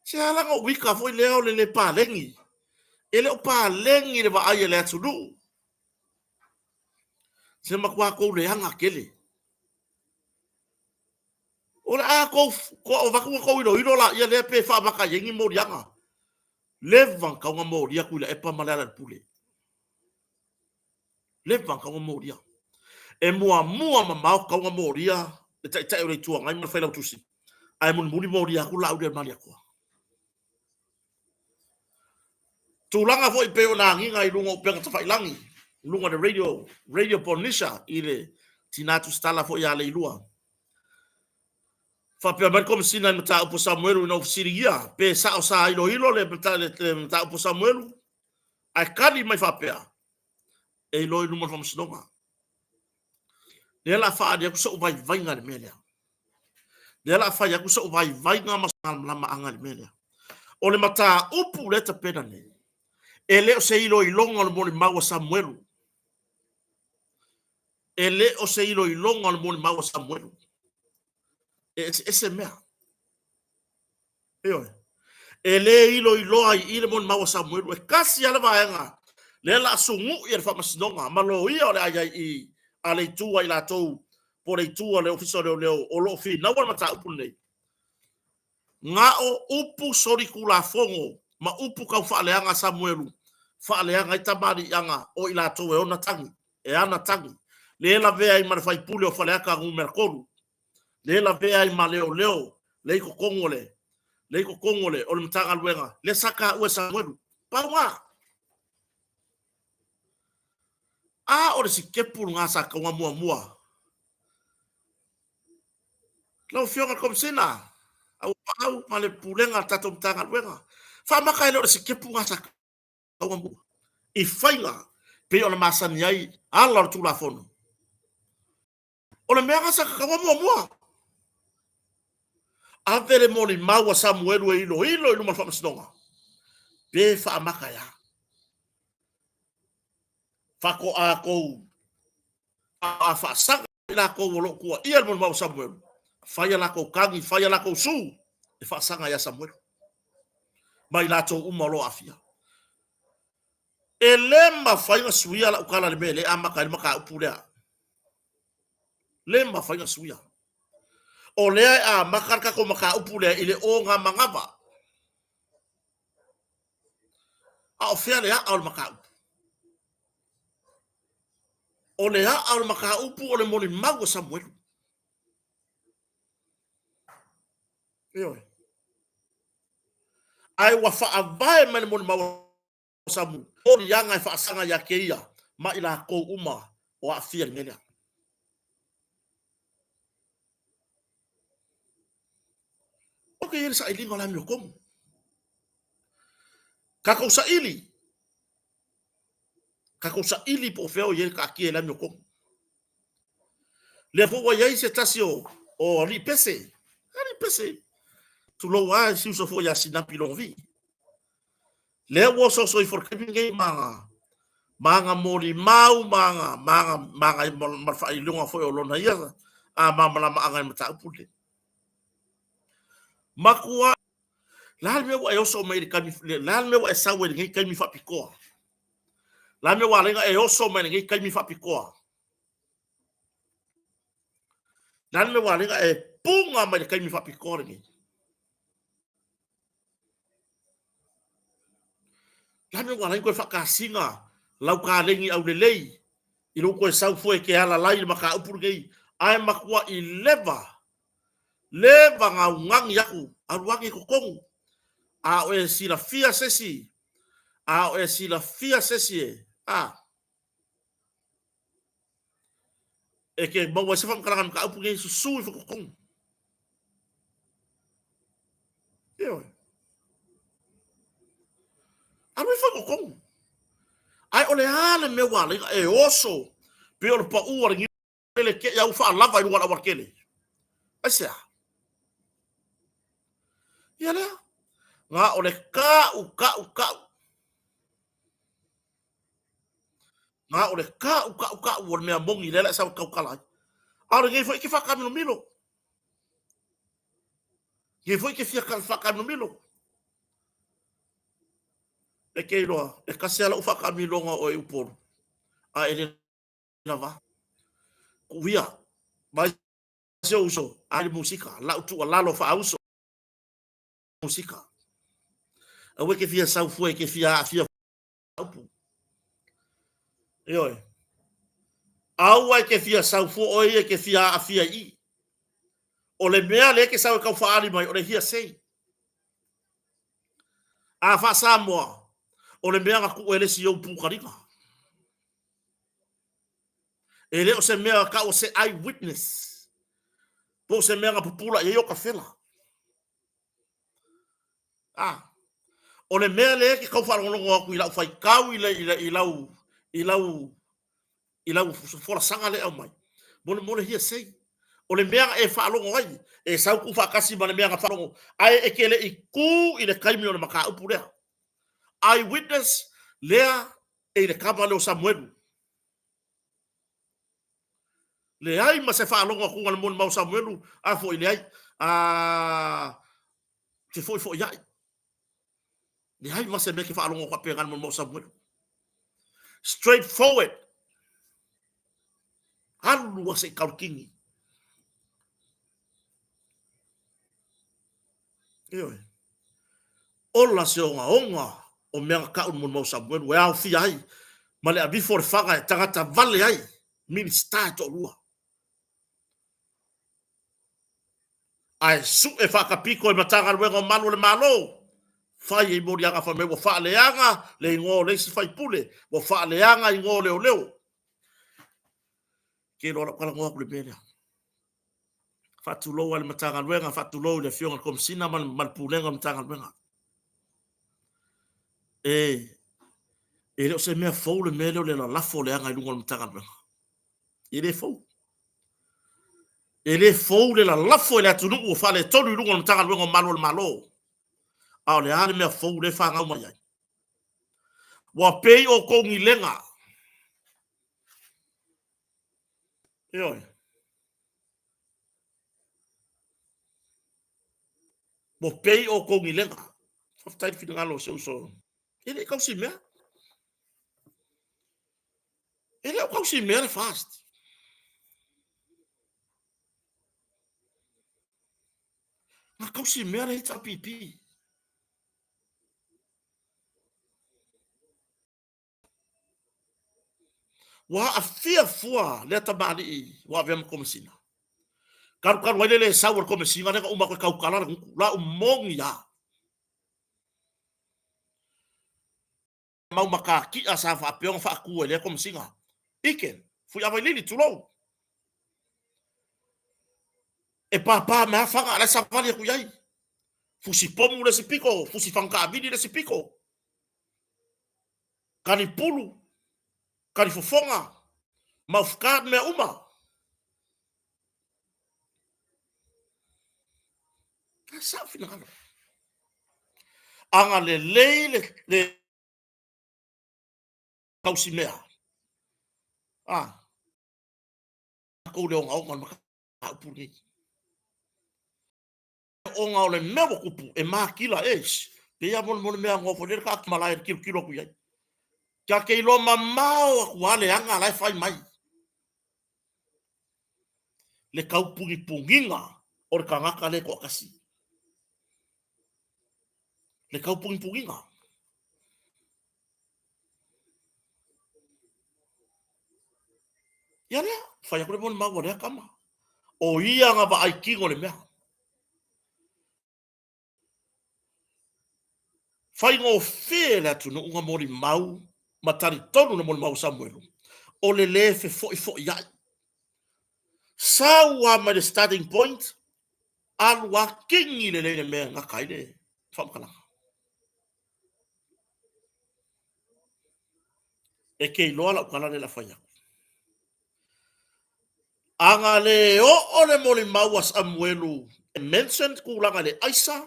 Se ala na uika foi lea o le le paleni. E le o paleni le vaai a le atunuu. Se matua tou leaga tele. O le a tou avatu na tou iloilo laia lea pe faamata i ai ni moliaga. Leva na tatau ona molia Tuilaepa ma Lealailepule. Leva na tatau ona molia. E muamua mamao tatau ona molia le Taitai o le Itu Agai ma le Failautusi, ae mulimuli molia atu Laauli a le Malietoa. Tulaga foi pei ona agiga i luga o upega tafailagi, i luga o le radio, Radio Polynesia i le tina tusitala foi ia Leilua. Faapea mai le Komesina i mataupu a Samuelu ina ua fesiligia pe sao sa iloilo le mataupu a Samuelu, ae tali mai faapea, e iloa i luma o le Faamasinoga. Lea o le a faaali atu sou vaivaiga i le mea lea. Lea o le a fai atu sou vaivaiga ma malamalamaaga i le mea lea. O le mataupu lea e tapena nei, e le o se iloiloga o le molimau a Samuelu. E le o se iloiloga o le molimau a Samuelu. E eseese mea. Ioe. E le iloiloa i i le molimau a Samuelu. E tasi lava le vaega lea o le a sugui e le Faamasinoga ma loia o le a i ai i a le itu a i latou po o le itu a le Ofisa o Leoleo o lo o finaua le mataupu lenei. Na o upu solitulafono ma upu tau faaleaga a Samuelu, faaleaga ai tamaliiaga o i latou e ona tagi, e ana tagi, lea e lavea ai ma le faipule o Faleata Nu.3, lea e lavea ai ma leoleo lea i totonu o le lea i totonu o le o le Matagaluega lea sa taua e Samuelu. Pau lena. A o le sitepu lena sa tatau ona muamua. Lau Afioga i le Komesina, Auapaau ma le Pulega a le tatou Matagaluega, faamata e le o le sitepu lena sa tatau ona muamua i faiga pei ona masani ai ala o le Tulafono. O le mea lena sa tatau ona muamua. Ave le molimau a Samuelu e iloilo i luma o le faamasinoga, pe faamata e a. Faatoa tou a faasaga i latou o lo o tuuaia le molimau a Samuelu, fai a latou tagi, fai a latou su e faasaga ia Samuelu ma i latou uma o lo o aafia. E le mafai ona suia lau tala i le mea e le amata ai le mataupu lea. Le mafai ona suia. O lea e amata le tatou mataupu lea i le oga manava. A o fea le aa o le mataupu? O le aa o le mataupu o le molimau a Samuelu. Ioe. Ae ua faavae mai le molimau a Samuelu, o liaga e faasaga ia te ia ma i latou uma o aafia i le mea lea. ke i ai le sailiga o le amiotonu. Tatou saili, tatou saili po o fea o i ai le taatia i le amiotonu. Lea foi ua i ai se tasi o alii pese, alii pese, tulou lava si uso foi ia Sinapi Logovi. Lea ua osooso ifo i le taimi lenei ma aga molimau ma aga, ma aga, ma aga ma le faailoga foi o lona ia a malamalamaaga i le mataupu lenei. Matua la le mea ua e oso mai i le taimi, la le mea ua e sau ai i lenei taimi faapitoa. La le mea ua ala ai ona e oso mai i lenei taimi faapitoa. La le mea ua ala ai ona e puna mai i le taimi faapitoa lenei. Le a le mea ua ala ai ona toe faatasiga lau kalegi aulelei i lou toe sau fua e te alalai i le mataupu lenei, ae matuai leva, leva ona augani atu, alu ane i totonu, a o e silafia se isi, a o e silafia se isi e, a, e te maua ai se faamatalaga i le mataupu lenei, susu ifo i totonu. Ioe. Alu ifo i totonu. Ae o le a le mea ua ala ai ona e oso pei o le pau a le niu lele te i a ua faalava i luga o le aualatele? Aisea? Ia lea. Na o le ka'u, ka'u, ka'u. Na o le ka'u, ka'u, ka'u o le mea moni lea la e sau e tautala ai. A o lenei foi e te faataamilomilo. Lenei foi e te fia faataamilomilo. E te iloa, e tasi lava lau faataamiloga o oe Upolu, a e le lava. Kuia, mai si ou uso, ai le musika, lau tuualalo faauso musika. Aua e te fia sau fua e te fia aafia upu. Ioe. Aua e te fia sau fua oe ia e te fia aafia i i. O le mea lea e te sau e tau faaali mai, o le hearsay. A faa-Samoa, o le mea na tuu e le isi i ou pukaliga. E le o se mea tau o se eye witness, po o se mea na pupula i ai o ka fela. A, o le mea lea e te tau faalogologo atu i lau faitau i, le, i, le, i lau i lau i lau folasaga lea e aumai, mo le, mo le hearsay. O le mea na e faalogo ai, e sau tu faatasi ma le mea na faalogo, ae e te le i tu i le taimi o le mataupu lea. Eye witness lea e i le kava lea o Samuelu. Leai ma se faalogo atuga i le molimau o Samuelu, a foi leai, a fefoifoiai. Leai ma se mea ke faalogo faapena i le molimau o Samuelu. Straight forward. Alu lava se i kaulukini. Ioe. Ola se ogaoga o mea na tau i le molimau o Samuelu e aofia ai ma le aveifo o le faga e tagata vale ai Minisita e toalua. Ae sue faatapito e Matagaluega o Malu o le Malo, fai ai moliaga fai mai ua faaleaga le igoa o le isi faipule, ua faaleaga igoa o leoleo. Ke iloa lau talanoa atu i le mea lea. Faatulou lava i le Matagaluega, faatulou i le Afioga i le Komesina ma le Pulega o le Matagaluega. E, e le o se mea fou le mea lea o le lalafo leaga i luga o le Matagaluega. E le fou. E le fou le lalafo i le atunuu o faaletonu i luga o le Matagaluega o Malu o le Malo. A o le a le mea fou lea e fanau mai ai? Ua pei outou ni lega. Ioe. Ua pei outou ni lega. Faafetai le finagalo o si ou uso. E le i tausi mea. E le o tausi mea le FAST. Na tausi mea le HRPP. Ua aafia fua lea tamalii ua avea ma Komesina. Talu talu ai le le sau o le Komesina lea na uma atu e tautala le gutu. La u moni lava. Mau matatia sa faapea ona faatu e lea Komesina. Ike, Fuiavailili, tulou. E pāpā mai lava faga a o la e savali atu i ai. Fusi pomu le isi pito, fusi fagataavili le isi pito. Kani pulu, kani fofoga, mouth guard mea uma. E sao finagalo. Agalelei le, le tausimea. Ah, tatou le ogaoga o le mataupu lenei. Ona o le mea ua tupu e matila, eish, pei lava mo le mea anoa foi lele tatou malae e tilotilo atu i ai. Ta te iloa mamao atu lava le aga la e fai mai. Le taupunipuniga o le tagata lea e toatasi. Le taupunipuniga. Ia lea, fai atu le molimau a lea tama. O ia na vaai tino i le mea. Faigofie le atunuu na molimau ma talitonu le molimau a Samuelu, o le lē fefo'ifo'ia'i. Sau lava mai le starting point, alu lava kini lelei le mea e gata ai le faamatalaga. E te iloa lau tala lea o le a fai atu. A na le oo le molimau a Samuelu e mention tulaga i le aisa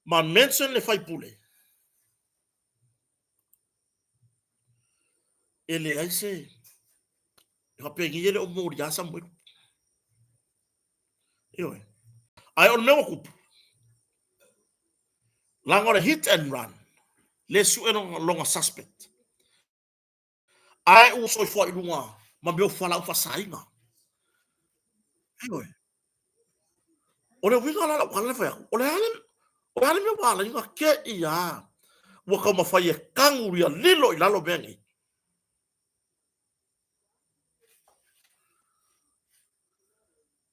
ma mention le faipule, e leai se e faapea e le o molia Samuelu. Ioe. Ae o le mea ua tupu, leaga o le hit and run, le sue lona suspect. Ae ua soifua i luga ma mea o fualaau faasaina. Ioe. O le uiga la lau tala lea fai atu, o le a le, o le a le mea ua ala ai ona te i lava ua taumafai e tanu ia lilo i lalo mea nei.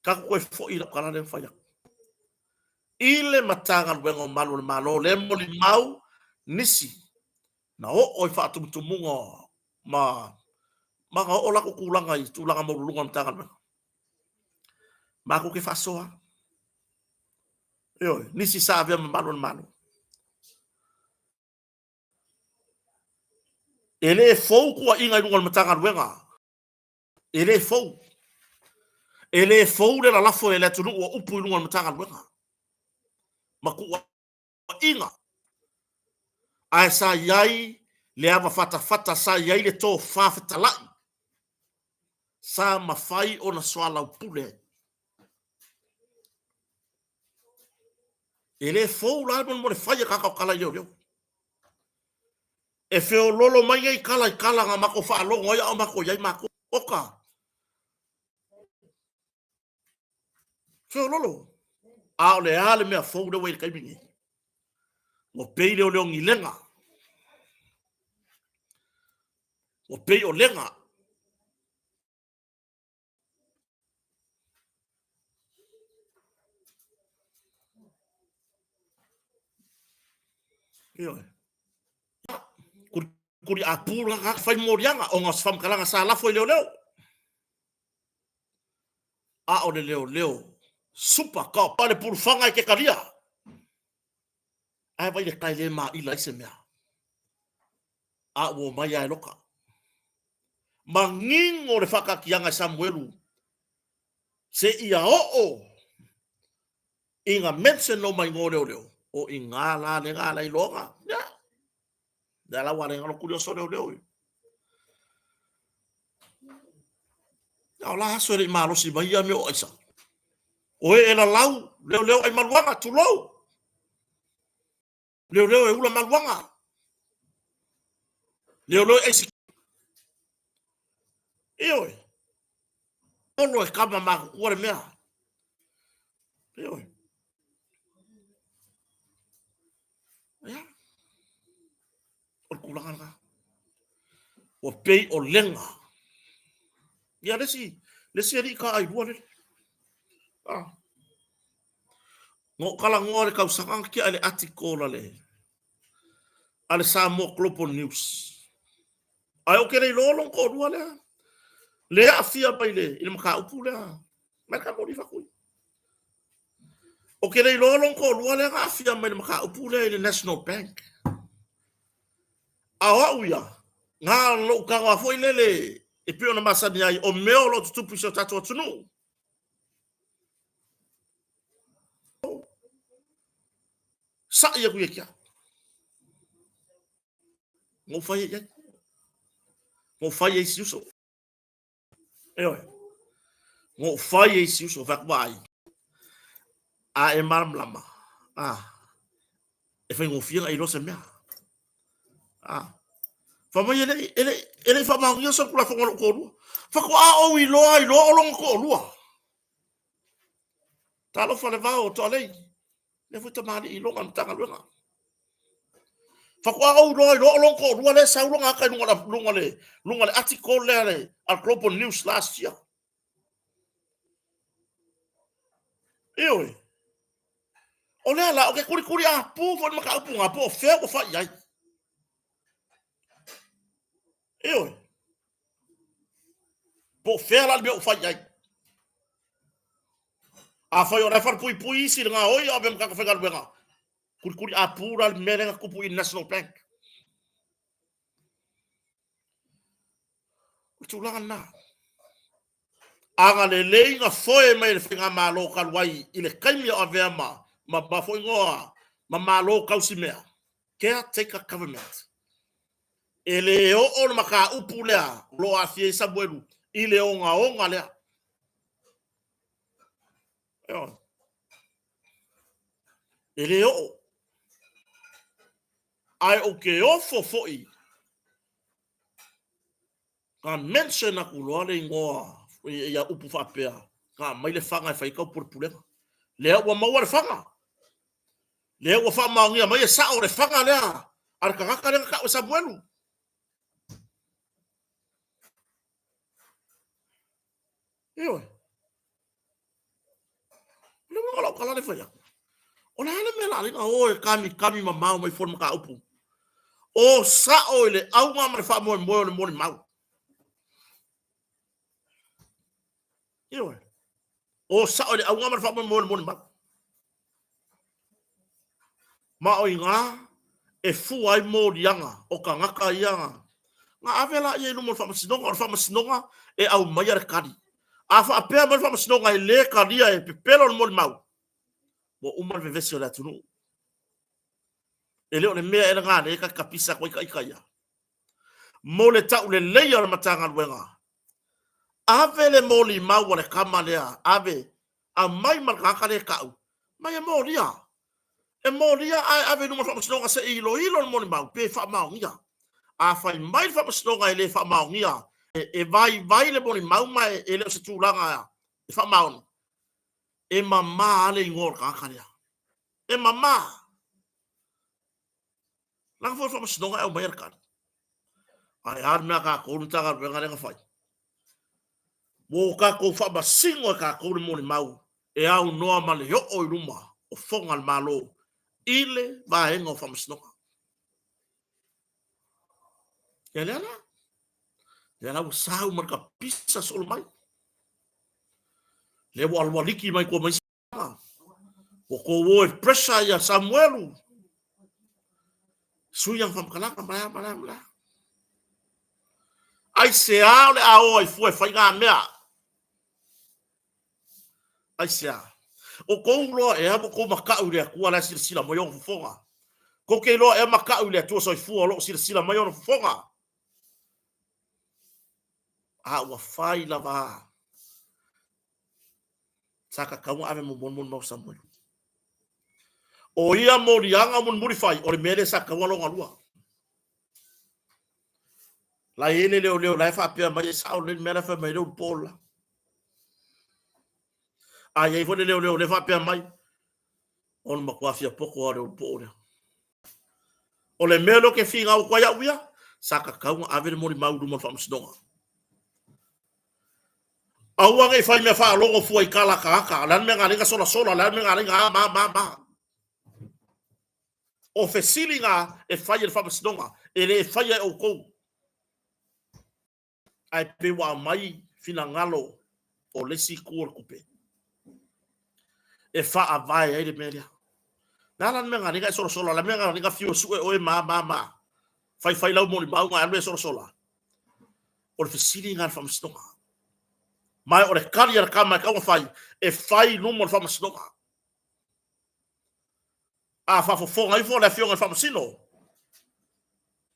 Tatou toe foi i lau tala lea na fai atu. I le Matagaluega o Malu o le Malo, lea e molimau nisi na oo i faatumutumuga ma ma na oo latou tulaga i tulaga maualuluga o le Matagaluega. Matou te faasoa. Ioe, nisi sa avea ma malu o le Malo. E le fou tuuaiga i luga o le Matagaluega. E le fou. E le fou le lalafo e le atunuu o upu i luga o le Matagaluega ma tuuaiga. Ae sa i ai le ava fatafata, sa i ai le tofa fetalai, sa mafai ona soalaupule ai. E le fou la mo le fai a tagata o tala i leoleo. E feololo mai nei tala i tala na matou faalogo ai a o matou i ai matou. Oka! Feololo! A o le a le mea fou lea ua i le taimi nei? Ua pei leoleo ni lega. Ua pei o lega. Ioe. Kulikuli apu la ka fai moliaga ona o se faamatalaga sa lafo i leoleo. A o le leoleo super cop le pulufaga e te talia. Ae vai le kai le maila ai se mea. A ua omai lava e loka. Manino le faataatiaga e Samuelu seia oo ina mention loma igoa o leoleo, o i ina la le ga la iloga. Ia, lea la ua ala ai ona lotu le oso leoleo. A o la aso e le i malosi mai ia mea o aisa. O e e lalau, leoleo ai maluaga, tulou. Leoleo e ula maluaga. Leoleo e aisi. Ioe. Olo e kama matutua le mea. Ioe. Ia. O le tulaga lena. Ua pei o lega. Ia le isi, le isi alii taailua lele. Ah. Na ou talanoa i le tausaga na tea i le article a le a le Samoa Global News. Ae ou te le iloa lona toalua lea. Le aafia mai i le, i le mataupu lea. Mai ka moli fakui. Ou te le iloa lona toalua lea na aafia mai i le mataupu lea i le National Bank. A o au ia, na lou tago lava foi lele e pei ona masani ai, o mea o lo o tutupu i si o tatou atunuu. Sa'i atu ia te au. Na ou fai ai i ai. Na ou fai ai i si uso. Ioe. Na ou fai ai i si uso, fai atu, vaai. A e malamalama, a, e faigofie ona e iloa se mea. A, fai mai e le, e le, e le i faamaonia se Tulafono a lou toalua. Faatoa ou iloa ai loa o lona toalua. Talofa le vao o Toalei, lea foi tamalii i lona Matagaluega. Faatoa ou iloa ai loa o lona toalua lea e sau lona ata i luga, luga, le, luga le article lea le, a Global News last year. Ioe. O lea la, o ke kulikuli a pū foi le mataupu ngā, po o fea ua fai i ai. Ioe. Po o fea la le mea ua fai i ai. Afai o la e falepuipui isi i le gaoi o avea ma tagata faigaluega, kulikuli apu la le mea lea na tupu i le National Bank. O le tulaga lena. Agalelei na foe mai e le Faigamalo talu ai i le taimi o avea ma, ma, ma foi igoa ma Malo tausimea, caretaker government. E le oo le mataupu lea o lo o aafia ai Samuelu i le ogaoga lea. E le oo. Ae ou te ofo foi na mention atu loa le igoa ia upu faapea, na aumai le faga e fai ai tau pulepulega. Lea ua maua le faga. Lea ua faamaonia mai e sao le faga lea a le tagata lea na tau e Samuelu. Ioe. O le uiga o lau tala lea e fai atu, o le a le mea la alai na o e kamikami mamao mai fua i le mataupu? O sao i le auga ma le faamoemoe o le molimau. Ioe. O sao i le auga ma le faamoemoe o le molimau. Ma o i ina e fua ai moliaga o tagata ia na ave laia i luma o le faamasinoga. O le faamasinoga e aumaia le tali. A faapea mai le faamasinoga e le talia e pepelo le molimau, ua uma le vevesi o le atunuu. E le o le mea ea lena lea e ta te tapisa atu ai ita ia. Mo le tauleleia o le Matagaluega, ave le molimau a le tama lea, ave, aumai ma le tagata lea e tau, mai e molia. E molia ae ave i luma o le Faamasinoga se i iloilo le molimau pe faamaonia. A fai mai le Faamasinoga e le faamaonia, e vaivai le molimau ma e le o se tulaga e faamaoni, e mama lava le igoa o le tagata lea. E mama. Leaga foi o le Faamasinoga e aumaia le tali. Ae a le mea a tatou le Matagaluega lea na fai? Ua o tatou faamasino e tatou le molimau e aunoa ma le oo i luma o foga a le Malo i le vaega o Faamasinoga. Ia lea la, lea la ua sau ma le kapisa solo mai. Lea ua alualiki mai tua ma isi Ua tou o e pressure ia Samuelu. Sui ana faamatalaga ma lea, ma lea, ma lea. Aisea o le a o ai fua e fai ngā mea? Aisea? O tou loa ea ua tou makaʻu i le Atua la e silasila mai ona fofoga? Tou te iloa ea makaʻu i le Atua soifua o lo o silasila mai ona fofoga? A ua fai lava Sa tatau ona ave muamua le molimau a Samuelu. O ia moliaga o mulimuli fai, o le mea lea sa tatau ona lona lua. La e i ai le leoleo la e faapea mai e sao lelei le mea la e fai mai ai le ulu po la. A i ai foi le leoleo lea e faapea mai, o le matua fia poto lava o le ulu po lea. O le mea lea ou te finau atu ai au ia, sa tatau ona ave le molimau i luma o le faamasinoga. Aua ne i fai mea faalogo fua i tala a tagata, o le a le mea na ala ai ona solasola, o le a le mea na ala ai ona a ma a ma a ma. O fesili na e fai e le faamasinoga, e le faia e outou. Ae pei ua aumai finagalo o le isi itu o le tupe. e faavae ai le mea lea. Le a la le mea na e solasola, le mea na na fiu e sue oe ma ma ma. Fai fai lau molimau na alu e solasola. O le fesili na le faamasinoga. Ma o le kali a le kama e tau na fai, e fai i luma o le faamasinoga. A faafofoga ifo le afioga i le faamasino,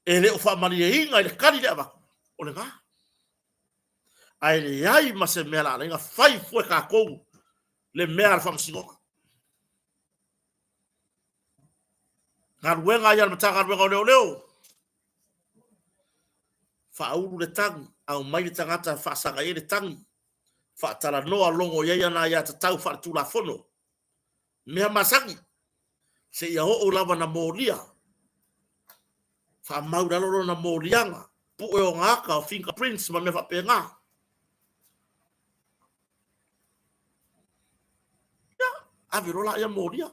e le o faamalieina i le kali lea avatu, o lena. Ae leai ma se mea la ala ai na fai fua e tatou le mea a le faamasinoga. Galuega ia a le Matagaluega o Leoleo, faaulu le tagi, aumai le tagata faasaga i ai le tagi, faatalanoa logo i ai ana aiatatau faaletulafono, mea masani, seia oo lava na molia, faamau i lalo lona moliaga, pue ona ata o fingerprints ma mea faapena. Ia, ave loa laia molia.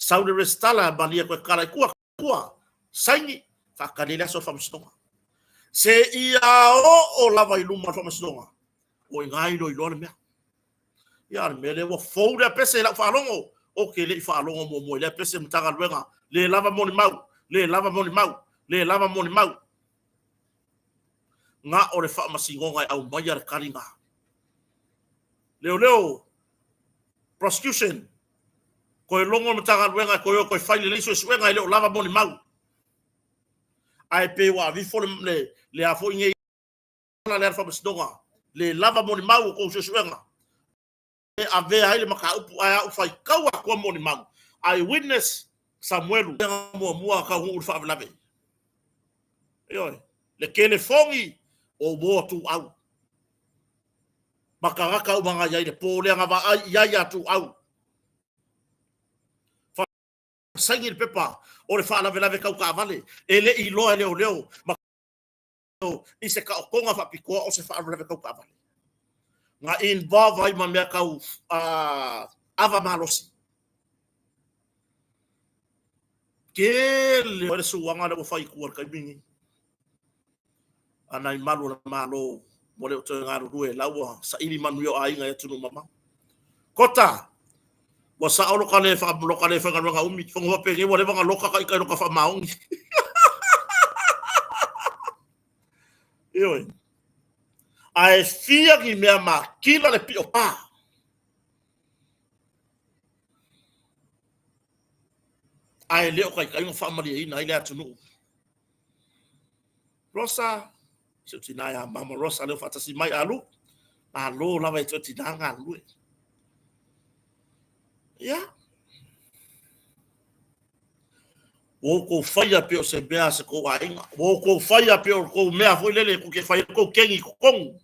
Sau le resitala, malie toe tala i tua, tua, saini, faatali ai le aso o le faamasinoga. Seia oo lava i luma o le faamasinoga, o i ina e iloiloa le mea. Ia, a o le mea lea ua fou lea pese i lau faalogo, ou te le i faalogo muamua i lea pese Matagaluega, le lava molimau, le lava molimau, le lava molimau. Na o le faamasinoga e aumaia le taliga. Leoleo, prosecution, toe logo le Matagaluega e toe o toe fai lelei suesuega e le o lava molimau. Ae pei ua aveifo le, le, le a foi nei ala lea a le faamasinoga, le lava molimau o tou suesuega e avea ai le mataupu ae a ou faitau atoa molimau. I witness Samuelu muamua taunuu i le faalavelave. Ioe, le telefoni o uo a Tuuau ma tagata uma na i ai i le po lea na vaai i ai ia Tuuau. Saini le pepa o le faalavelave tau taavale e le i iloa e leoleo ma i se taotoga faapitoa o se faalavelave tau taavale. Na involve ai ma mea tau ava malosi. Tele o le suaga lea ua fai i tua i le taimi lenei. A nai malu o le Malo ua le o toe galulue, la ua saili manuia o aiga i atunuu mamao. Kota, ua sao loka le loka le faigaluega umi, fono faapenei ua leva ona loka ta ita i loka faamaoni. Ioe. Ae fia ni mea makila le pio pa. Ae le o taitai ona faamalieina ai le atunuu. Rosa, si ou tina ia Mama Rosa lea ua faatasi mai, Alu, malo lava e te tina galulue. Ia. Ua outou faia pei o se mea a se tou aiga. Ua outou faia pei o tou mea foi lele tou te fai ai tou kegi i totonu.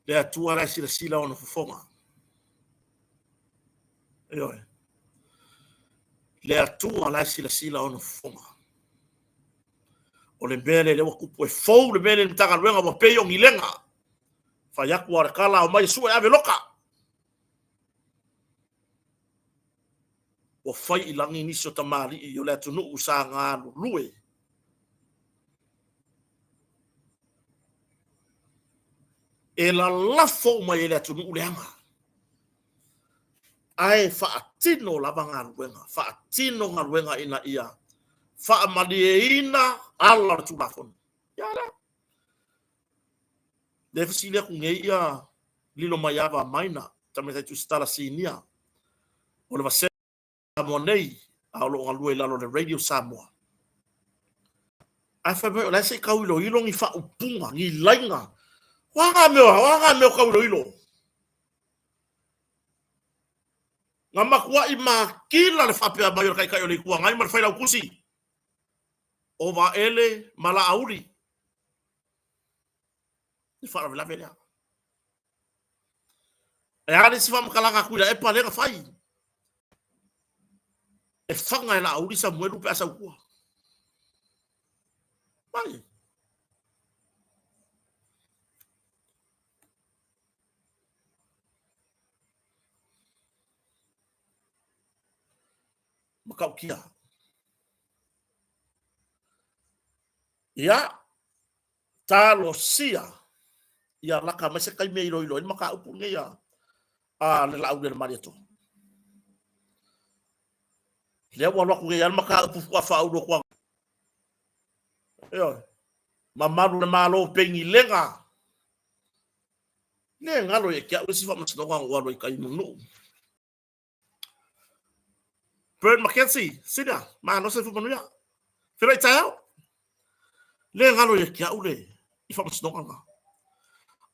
Le Atua la e silasila ona fofoga. Ioe. Le Atua la e silasila ona fofoga. O le mea lea lea ua tupu e fou le mea lea i le Matagaluega ua pei o ni lega. Fai atu lava o le tala, omai e sue ave loka. Ua fai i lagi nisi o tamalii o le atunuu sa galulue. E lalafo uma i ai le atunuu leaga. Ae faatino lava galuega, faatino galuega ina ia faamalieina ala o le Tulafono. Ia lea. Lea fesili atu nei ia Lilomaiava Maina, Tamaitai Tusitala Sinia o le Vasega Samoa nei, a o lo o galue i lalo o le Radio Samoa. Ae fai mai o la e se i tau iloilo ni faaupuga, ni laina. O a ngā mea, o a ngā mea o tau iloilo? Na matuai makila le faapea mai o le Taitai o le Itu Agai ma le Failautusi o Vaele ma Laauli i le faalavelave lea. E a le isi faamatalaga a Tuilaepa lea na fai? E faga e Laauli Samuelu pe a sau tua. Mai. Matautia. Ia, talosia. Ia laka mai se taimi e iloilo ai le mataupu lenei a le Laaulialemalietoa. Lea ua alu atu nei lava le mataupu faatoa faaulu atu ana. Ioe. Mamalu le Malo Penilega. Le galo ia te au le isi faamasinoga na ou alu ai i tai i Mulinuu. Bert McKenzie, Sina, malo soifua manuia. Feiloai taeao. Le galo ia te au le i faamasinoga lena.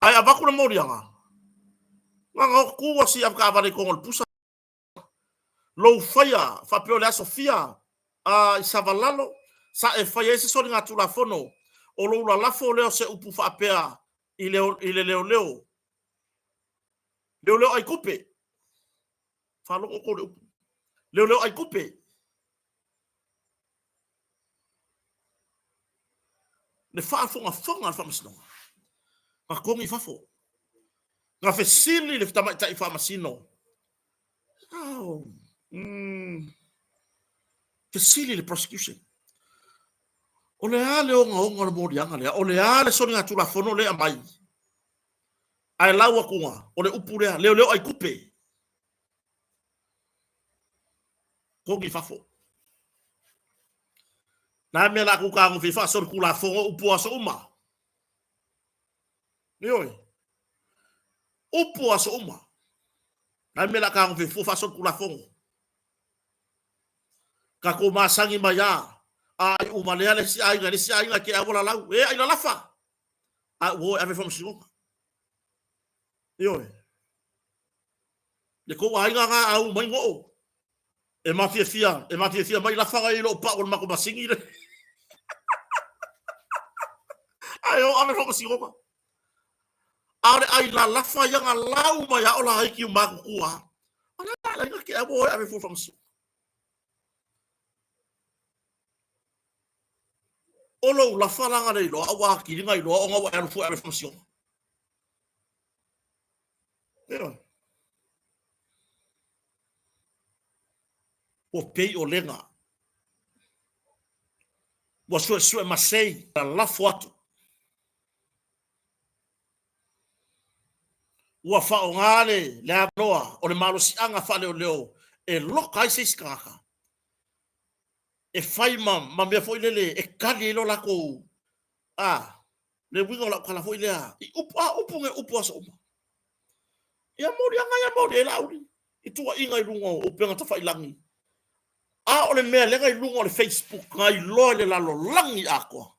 Ae avatu le moliaga, na ona tu a si avetaavale i totonu o le pusa, lou faia faapea o le aso fia a i Savalalo sa e faia ai se soligatulafono o lou lalafo lea o se upu faapea i le leoleo, leoleo ai tupe. Faalogo outou i le upu. Leoleo ai tupe. Le faafogafoga a le faamasinoga. Na togi i fafo. Na fesili le tamaitai faamasino. Oh, fesili le prosecution. O le a le ogaoga o le moliaga lea? O le a le soligatulafono lea e aumai? Ae lau atuga, o le upu lea, leoleo ai tupe. Togi i fafo. Na mea la ku tagofi e faasolitulafono upu o aso uma. Ioe. Upu o aso uma. Na mea la tagofi e fua faasolitulafono. Tatou masani mai a, a iu ma lea le isi aiga, le isi aiga ke auala lau, e ai lalafa. A ua o e ave faamasinoga. Ioe. Le tou aiga na au mai goo. E mafiafia, e mafiafia mai lafa i lou pau o le matou masini le. Ae o ave faamasinoga. A o le ai lalafa ia na lau mai a o la iki o matutua. O le ala ina ke avo e ave fua faamasinoga. O lou lafa la na le iloa, ua atili na iloa ona ua e alu fua e ave faamasinoga. Ioe. Ua pei o lega. Ua suesue masei na lafo atu. Ua faaaoga le le avanoa o le malosiaga faaleoleo e loka ai se isi tagata e fai ma, ma mea foi lele e kali ai lo latou a le uiga o lau tala foi lea i upu, a upu ne upu aso uma. Ia moliaga ia moli ai Laauli i tuuaiga i luga o upega tafailagi. A o le mea lea na i luga o le Facebook na iloa i le lalolagi atoa.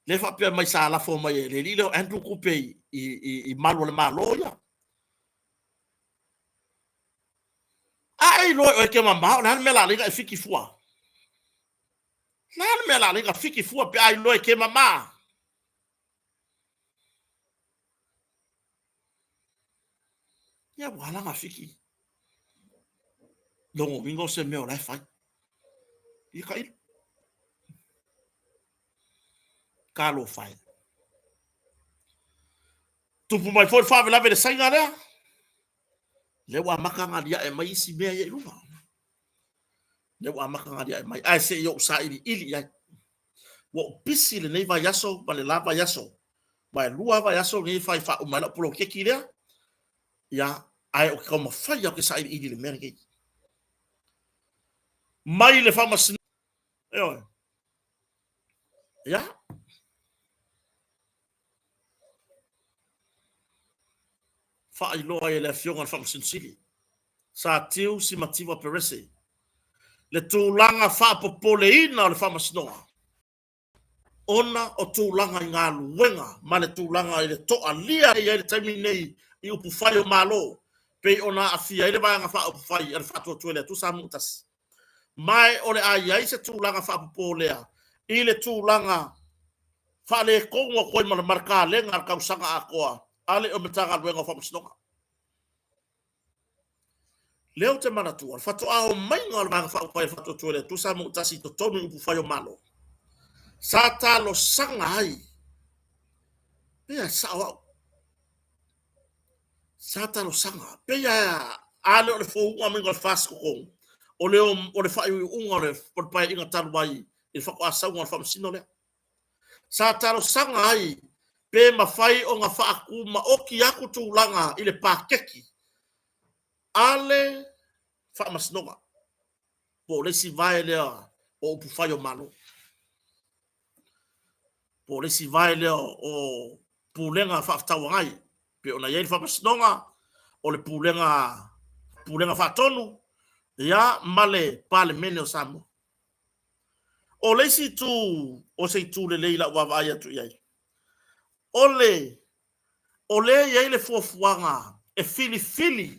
Lea faapea mai sa lafo mai e le alii lea o Andrew tupe i malu o le Malo ia. A e iloa e oe ke mamao, o le a le mea la alai e fiki fua? Le a le mea la alai na fiki fua pe a iloa e ke mamā? Ia ua ala na fiki. Logo uiga o se mea o la e fai. Ia tailo. Talofa e. Tupu mai foi le faalavelave i le Saina lea. Lea ua amata ona aliae mai isi mea ia i luga. Lea ua amata ona aliae mai. Ae se i ou sailiili i ai. Ua ou pisi lenei vaiaso ma le la vaiaso. Ma e 2 vaiaso nei e fai faauma ai lau poloketi lea. Ia, ae ou te taumafai lava ou te sailiili i le mea lenei. Mai le faamasinoga. Ioe. Ia. Faailoa ai e le Afioga i le Faamasino Sili, Sir Tiu Simativa Perese, le tulaga faapopoleina o le Faamasinoga ona o tulaga i galuega ma le tulaga i le toalia e i ai le taimi nei i upufai o Malo pei ona aafia ai le Vaega Faaupufai a le Faatuatua i le Atua Samoa Tasi. Ma o le a i ai se tulaga faapopolea i le tulaga faaletonu atu ai ma le kalega a le tausaga atoa a le Matagaluega o Faamasinoga. Lea ou te manatua, le faatoa omaiga o le Vaega Faaupufai a le Faatuatua i le Atua Samoa Tasi i totonu i upufai o Malo, sa talosaga ai, pei e sao au, sa talosaga, pei a le o le fouga mai o le FAST totonu, o le, o le faaiuiuga o le, o le paeaiga talu ai i le faatoa sauga o le faamasino lea. Sa talosaga ai Pe mafai ona faatumaoti atu tulaga i le paketi a le Faamasinoga, po o le isi vae lea o upufai o Malo, po o le isi vae lea o Pulega Faafetauagai, pei ona i ai le Faamasinoga, o le Pulega Faatonu, ia, ma le Palemene o Samoa. O le isi itu o se itu lelei i lau vaavaai atu i ai, o lea e i ai le fuafuaga e filifili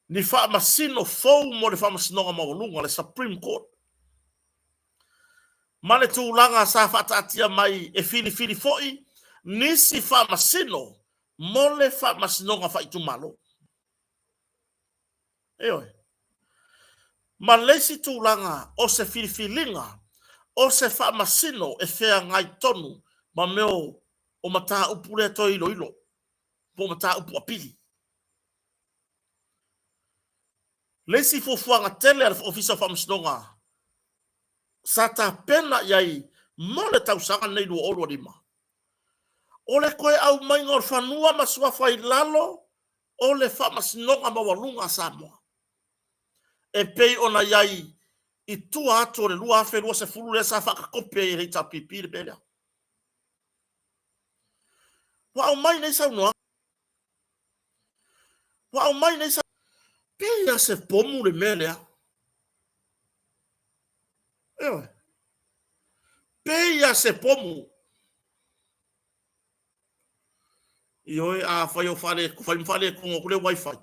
ni faamasino fou mo le Faamasinoga Maualuga, le Supreme Court, ma le tulaga sa faataatia mai e filifili foi nisi faamasino mo le Faamasinoga Faaitumalo. Ioe. Ma le isi tulaga o se filifiliga o se faamasino e feagai tonu ma mea o mataupu lea toe iloilo po o mataupu apili. Le isi fuafuaga tele a le Ofisa o Faamasinoga sa tapena i ai mo le tausaga lenei 2025, o le toe aumaiga o le fanua ma suafa i lalo o le Faamasinoga Maualuga a Samoa, e pei ona i ai i tua atu o le 2020 lea sa faatatope ai e le HRPP le mea lea. Ua aumai nei saunoaga. Ua aumai nei saunoaga. Pei lava se pomu le mea lea. Ioe. Pei lava se pomu. Ioe, afai o fai ma faaletonu atu le wifi,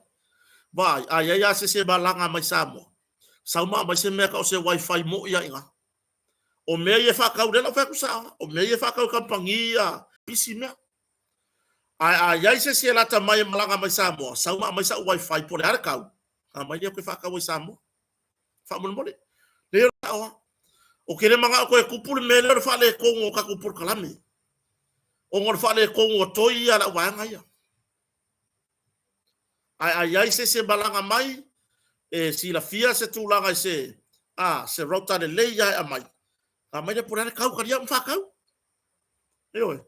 vaai, a i ai lava se isi e malaga mai Samoa, sau ma aumai se mea e tau o se wifi moi lava i ina. O mea ia e faatau, lea la ua fai atu sao, o mea ia e faatau e kamupani ia, pisi mea. Ae a i ai se isi e lata mai e malaga mai Samoa, sau ma aumai sau wifi po o le a le tau, aumai lea ou te faatau ai i Samoa. Faamolemole. Lea o le sao lava. Ou te le manao toe tupu le mea lea o le faaletonu o tatou polokalame, ona o le faaletonu o toi ia a le auvaega ia. Ae a i ai se isi e malaga mai, e silafia se tulaga i se, a, se router lelei lava e aumai, aumai lea po o le a le tau, talia ma faatau. Ioe.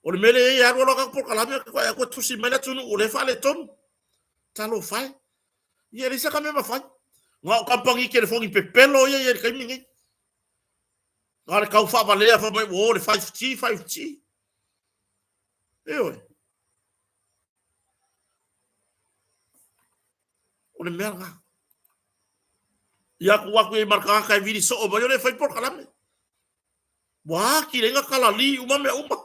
O le mea lea e i ai, e alu alu lava tatou polokalame, vaai atu e tusi mai le atunuu o lea e faaletonu. Talofa e. Ia e leai se mea e mafai. Na o kamupani telefoni pepelo ia e i ai i le taimi lenei. Na o le tau faavalea fai mai ua o le 5G, 5G. Ioe. O le mea lena. Ia tuu atu i ai ma le tagata e vili soo mai o lea e fai polokalame. Ua atili ai na kalali uma mea uma.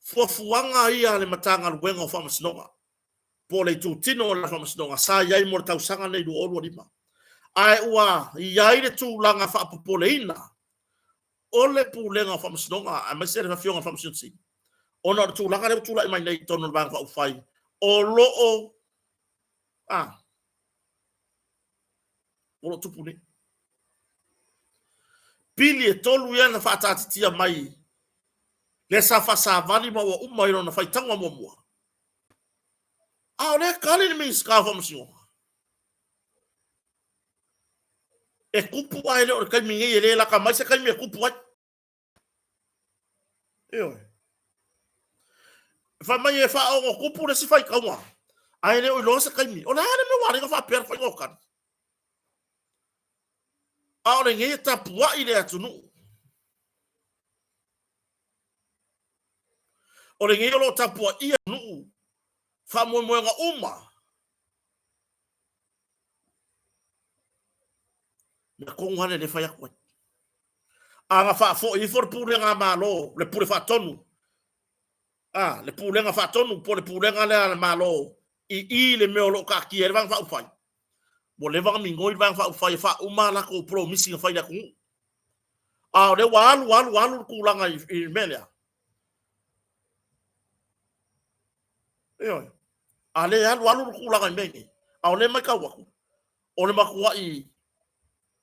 Fuafuaga ia a le Matagaluega o Faamasinoga po o le itutino o le Faamasinoga sa i ai mo le tausaga lenei 2025. Ae ua i ai le tulaga faapopoleina o le Pulega o Faamasinoga aemaise le Afioga i le Faamasino Sili ona o le tulaga lea ua tulai mai nei i totonu o le Vaega Faaupufai o lo o a o lo o tupu nei. Pili e tolu ia na faataatitia mai lea sa faasavali ma ua uma i lona faitauga muamua. A o lea e tali le Minisita o Faamasinoga. E tupu ae le o le taimi nei, e le lata mai se taimi e tupu ai. Ioe. Fai mai e faaogotupu le isi faitauga, ae le o iloa se taimi. O le a le mea ua ala ai ona faapea le faiga o tali? A o lenei e tapuai le atunuu. O lenei o lo o tapuaia atunuu faamoemoega uma. Mea tonu lava lea e fai atu ai. A na faafoi ifo le pulega a Malo, le pule faatonu, a, le pulega faatonu po o le pulega lea a le Malo i i le mea o lo o taatia ai le Vaega Faaupufai, ua leva ona migoi le Vaega Faaupufai e faauma a latou polomisi na fai i le atunuu. A o lea ua alu alu alu le tulaga i le mea lea. Ioe. A lea e alu alu le tulaga i mea nei, a o lea e matau atu, o le matuai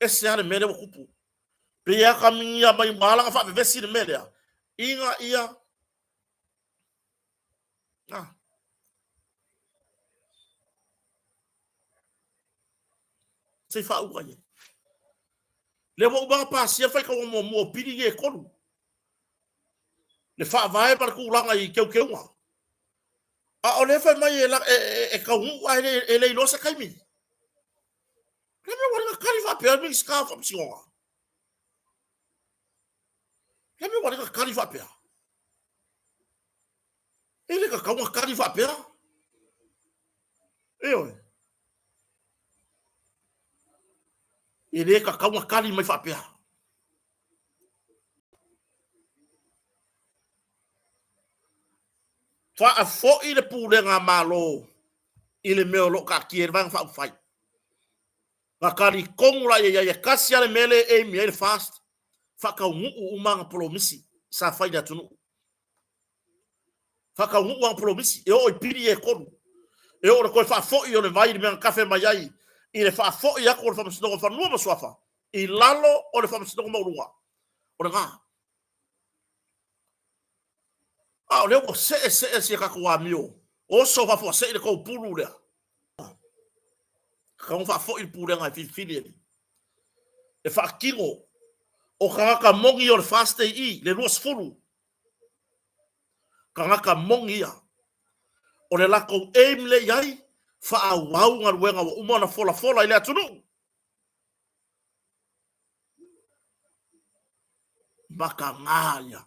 ese lava le mea lea ua tupu. Pei e atagia mai ua ala ona faavevesi le mea lea, ina ia se i faauuga i ai. Lea ua uma ona pasia le faitauga muamua o pili ia e tolu. Le faavae ma le tulaga i teuteuga. A o lea fai mai e, e, e, e taunuu ae le, e le iloa se taimi. Le mea ua le tali faapea le Minisita o Faamasinoga. Le mea ua le tali faapea. E le tatau ona tali faapea. Ioe. E le tatau ona tali mai faapea. Faafoi le pulega a Malo i le mea o lo o taatia i le Vaega Faaupufai. Na talitonu la ia i ai e tasi lava le mea lea e aim i ai le FAST, faataunuu uma ana polomisi sa fai i le atunuu. Faataunuu ana polomisi, e oo i pili ia e tolu. E oo i le toe faafoi o le vai i le mea na tafe mai ai, i le faafoi atu o le Faamasinoga o Fanua ma Suafa i lalo o le Faamasinoga Maualuga. O lena. A o lea ua see see si a tatou amio, oso faafuasei le tou pulu lea. Tatau ona faafoi le pulega e filifili e e faatino o tagata moni o le FAST i le 20 tagata moni ia. O le latou aim lea i ai, faaauau galuega ua uma ona folafola i le atunuu. Makaga ia.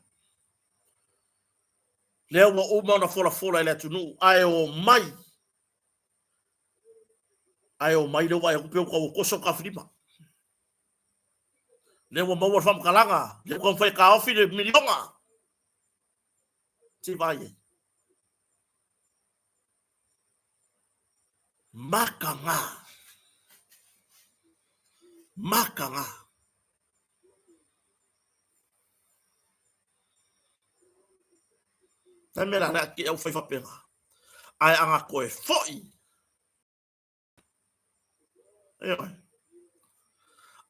Lea ua uma ona folafola i le atunuu, ae omai. Ae omai lea ua vaai atu pei ua tau otoso le taofilima. Lea ua maua le faamatalaga, lea ua taumafai e taofi le miliona. Se i vaai ai. Makaga. Makaga. Le mea la lea ke au fai faapena. Ae aga koe foi. Ioe.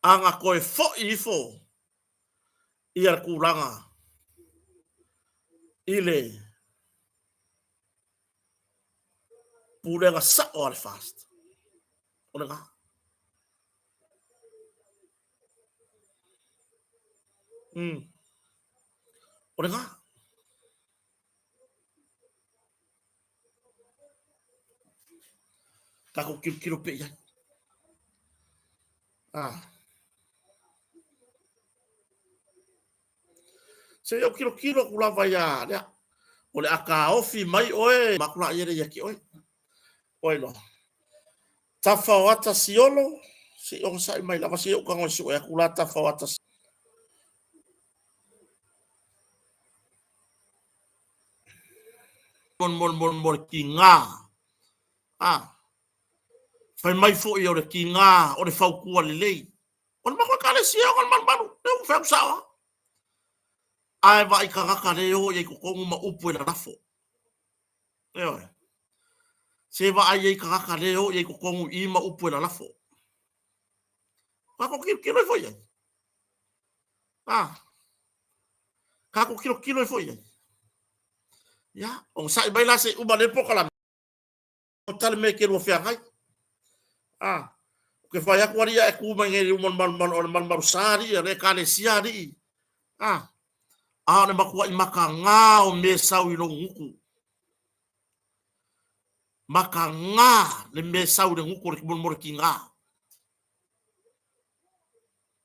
Aga koe foi ifo ia le tulaga i le pulega sao a le FAST. O lena. O lena. Tatou tilotilo pea i ai. Ah. Se i ou tilotilo atu lava ia lea. O le a taofi mai oe, ma aku la ia le ia te oe. Oi loa. Tafa o ata siolo, se i onosai mai lava, se i ou tago e sue atu la tafa o ata Mo mo mo le tiga. Ah. Fai mai foi o le tiga o le fautua lelei. O le matou ekalesia o le malumalu, lea ua fai atu sao lava. Ae vaai tagata lea e o i ai i totonu ma upu e lalafo. Ioe. Se vaai ai tagata lea e o i ai i totonu i i ma upu e lalafo. Tatou tilotilo ifo i ai. Ah. Tatou tilotilo ifo i ai. Ia, onosai mai la se i uma lea polokalame. O tale mea e te lua feagai. Ah. Ou te fai atu alii a e tu mai nei i luma o le malumalu sa alii, o le ekalesia alii. Ah. A o le matuai makaga o mea e sau i lou gutu. Makaga le mea e sau i le gutu o le mo le tiga.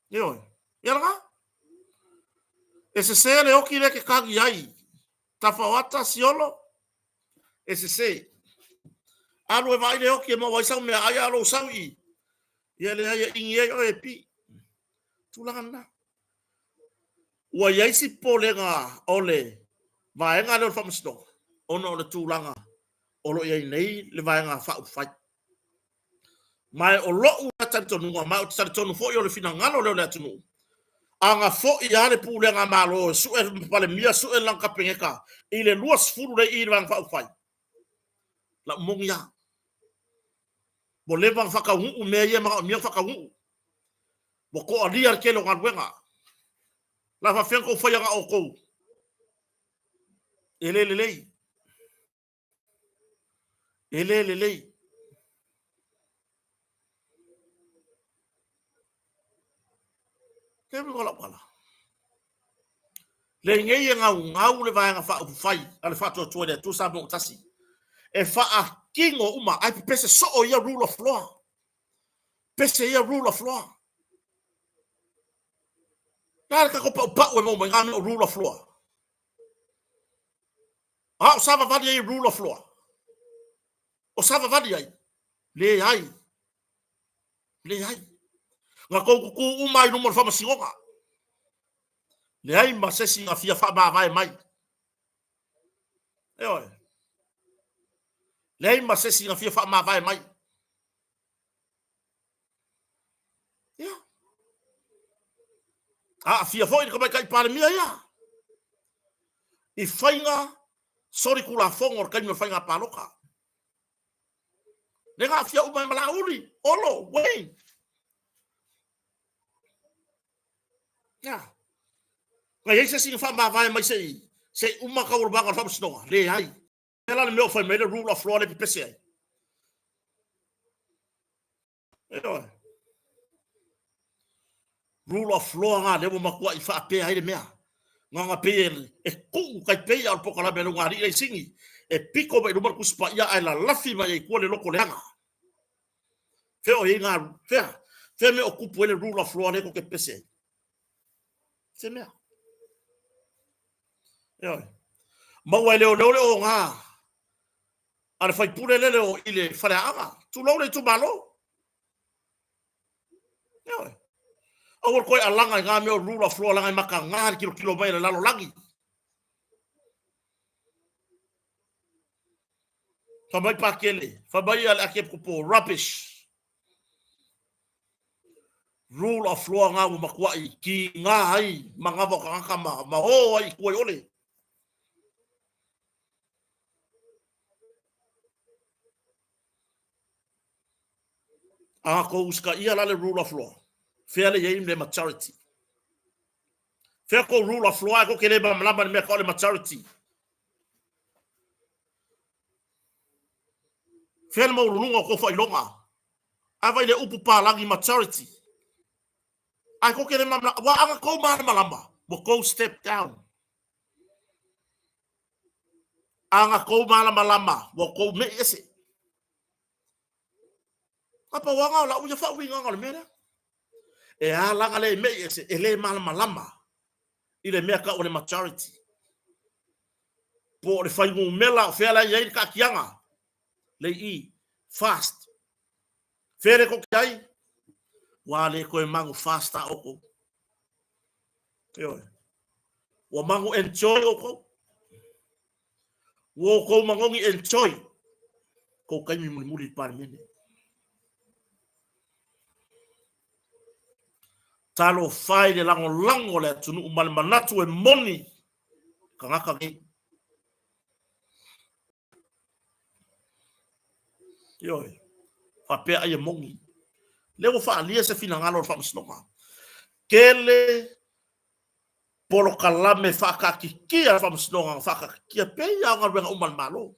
Ioe. Ia lena. E sese le oki lea e te kagi ai. Tafaoata, siolo, e sese. Alu e vaai le oki e maua ai sau meaai a o lou sau i i. Ia leai e ʻiʻini ai oe e pi. Tulaga lena. Ua i ai si popolega o le vaega lea o le Faamasinoga ona o le tulaga o lo o i ai nei le Vaega Faaupufai. Ma o lou talitonuga, ma ou te talitonu foi o le finagalo lea o le atunuu, a na foi lava le pulega a Malo e sue le Palemia, sue lana Kapeneta i le 20 lea i i le Vaega Faaupufai, lau moni lava. Ua leva ona faataunuu mea ia e manaomia ona faataunuu. Ua toalia le tele o galuega. O le a faapefea ona outou faia na o outou? E le lelei. E le lelei. Ke uiga o lau tala? Lenei e gaugau le Vaega Faaupufai a le Faatuatua i le Atua Samoa ua Tasi e faatino uma ae pepese soo ia rule of law. Pese ia rule of law. Le a le tatou paupau e maua mai ngā mea o rule of law? A o savavali ai rule of law? O savavali ai? Leai. Leai. Na tou tutū uma ai luma o le faamasinoga. Leai ma se isi na fia faamavae mai. Ioe. Leai ma se isi na fia faamavae mai. Ia. Aafia foi le tamaitai Palemia ia i faiga solitulafono o le taimi o le faiga palota. Le na aafia uma ai ma Laauli, Olo, Wayne. Ia. Na i ai se isi na faamavae mai se i se i uma taualumaga o le faamasinoga? Leai. O le a la le mea o fai mai ai le rule of law lea e pepese ai? Ioe. Rule of law na lea ua matuai faapea ai le mea. Na pei e tuu tai pei a o le polokalame a le ulugalii lea i Sini, e pito mai i luma le Tusi Paia ae lalafi mai ai i tua le loto leaga. Fea o i ai ngā, fea? Fea mea o tupu ai le rule of law lea tou te pepese ai? Se mea. Ioe. Maua e leoleo le oga a le faipule lele o i le faleaoga. Tulou le itumalo. Ioe. Aua le toe alaga i ngā mea o rule of law leaga e mataga le tilotilo mai a le lalolagi. Fai mai Pakele, fai mai a le Akepopo, rubbish. Rule of law ngā ua matuai kiga ai manava o tagata ma, ma o ai i tua i ole. A kou usitaia la le rule of law, fea le i ai le majority? Fea kou rule of law ae kou te le malamalama i le mea tau o le majority? Fea le maualuluga o kou faailoga? Ae vaai i le upu palagi majority. Ae kou te le malamalama, ua aga kou malamalama, ua kou step down. Aga kou malamalama, ua kou me'i ese. A pauaga o lau ia faauigaga o le mea lea. E a laga le me'i ese, e le malamalama i le mea tau o le majority. Po o le fuainumera o fea la e i ai le taatiaga, le i, fast. Fea le tou te ai? Ua le toe magu fast a outou. Ioe. Ua magu enjoy outou. Ua outou magogi enjoy kou taimi mulimuli i le Palemene. Talofa i le lagolago o le atunuu ma le manatu e moni tagata nei. Ioe, faapea ai e moni. Lea ua faaalia se finagalo o le Faamasinoga. Tele polokalame faataatitia a le Faamasinoga na faataatitia pei lava o galuega uma a le Malo.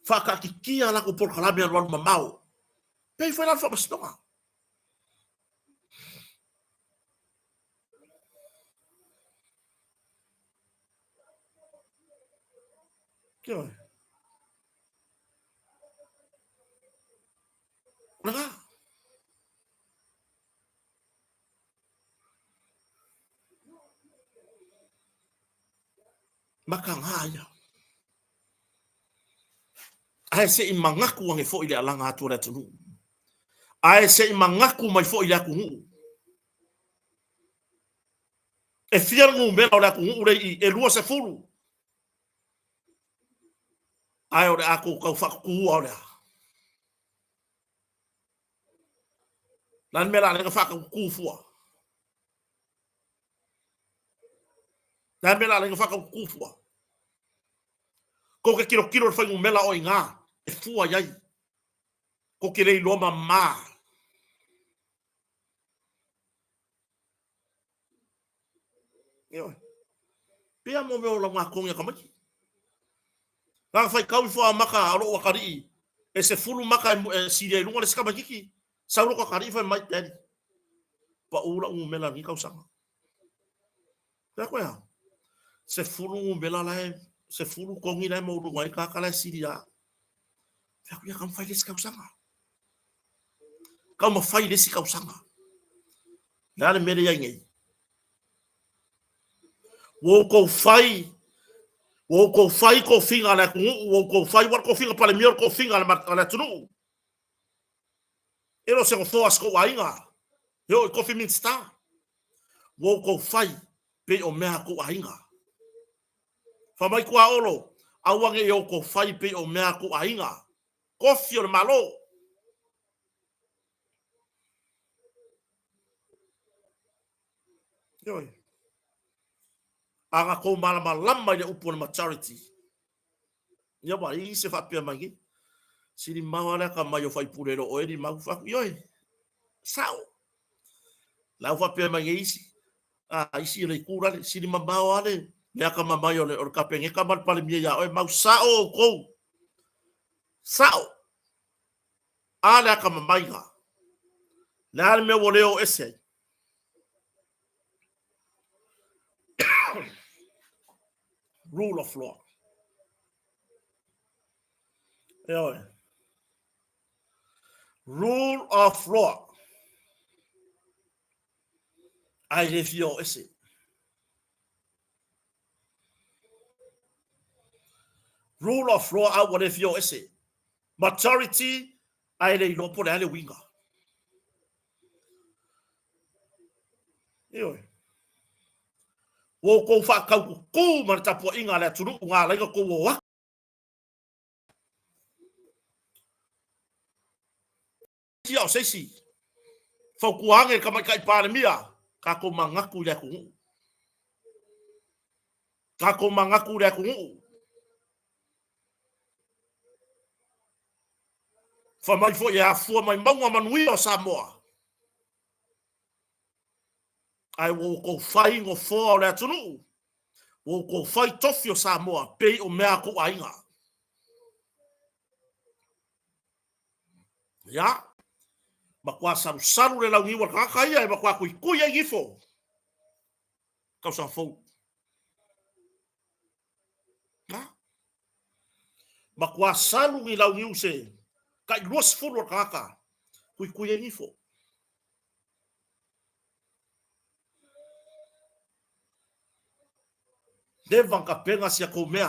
Faataatitia a latou polokalame alualu mamao. Pei foi la le Faamasinoga. Ioe. O lena. Makaga ia. Ae se i manatu ane foi le alaga atu o le atunuu. Ae se i manatu mai foi le atunuu. E fia le numera o le atunuu lea i i? E 20. Ae o le a tou tau faatutua o le a? O le a le mea o le a ala ai ona faataututu fua? O le a le mea o le a ala ai ona faataututu fua? Tou te tilotilo i le fuainumera o i ina e fua i ai. Tou te le iloa mama. Ioe. Pea mo mea o laugatogi a tamaiti. Na faitau ifo a maka a lou atalii e 10 maka e silia i luga le isi tamaititi. Sau lou atalii fai mai, Daddy, pau lau numera i lenei tausaga. Fai atu e a? 10 numela la e, 10 kogi la e maualuga ai tagata la e sili a. Fai atu, ia taumafai le isi tausaga. Taumafai le isi tausaga. Le a le mea lea i ai nei? Ua outou fai, ua outou fai tofiga a le atunuu, ua outou fai, ua le tofiga Palemia o le tofiga a le atunuu. E le o se nofoa a si tou aiga, e oo i tofi Minisita. Ua outou fai pei o mea a tou aiga. Fai mai Tuaolo, aua ne i outou fai pei o mea a tou aiga. Tofi o le Malo. Ioe. A na tou malamalama i le upu o le majority, ia ua i se faapea mai nei. Sili mau lava le atamai o faipule i lo oe Limau. Fai atu, ioe, sao. La ua faapea mai nei isi, a isi o le itu lale, sili mamao lava le, le atamamai o le, o le Kapeneta ma le Palemia ia oe, mau sao outou. Sao. A le atamamaiga. Le a le mea ua le o ese ai? Rule of law. Ioe. Rule of law. Ae le fia o ese. Rule of law a ua le fia o ese. Majority ae le iloa po o le a le uiga. Ioe. Ua outou faataututu ma le tapuaiga a le atunuu na ala ai ona outou o atu. Tia o se isi. Fautua ane le Tamaitai Palemia, tatou manatu i le atunuu. Tatou manatu i le atunuu. Fai mai foi e afua mai mauga manuia o Samoa. Ae ua outou fai nofoa o le atunuu, ua outou fai tofi o Samoa pei o mea a tou aiga. Ia, matua salusalu le launiu a le tagata ia e matua tuitui ai nifo. Tausaga fou. Na. Matua salu ni launiu se tai 20 o le tagata tuitui ai nifo. Leva ona tapena si a tou mea,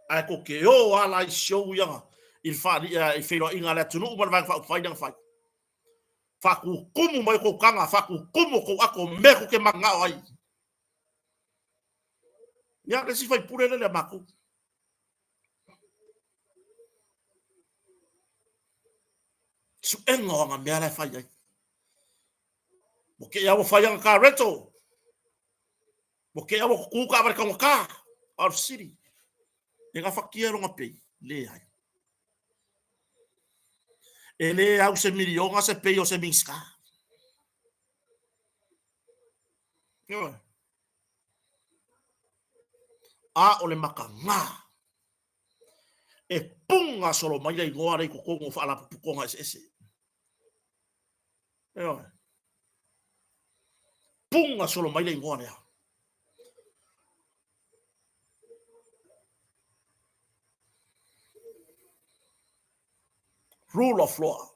ae tou te o lava la i show ia i le faali, i feiloaiga a le atunuu ma le Vaega Faaupufai lea na fai. Faatutumu mai tou taga, faatutumu tou ato, mea tou te mananao ai. Ia, le isi faipule lea lea matou. Suega o ana mea la e fai ai. Ua te i lava ua fai ana car rental. Ua te i lava ua tutu taavale taugata. A o le fesili, e gafatia e lona pay? Leai. E le au se miliona se pay o se Minisita. Ioe. A o le mataga e puga solo mai le igoa lea i totonu o faalapotopotoga eseese. Ioe. Puga solo mai le igoa lea. Rule of law.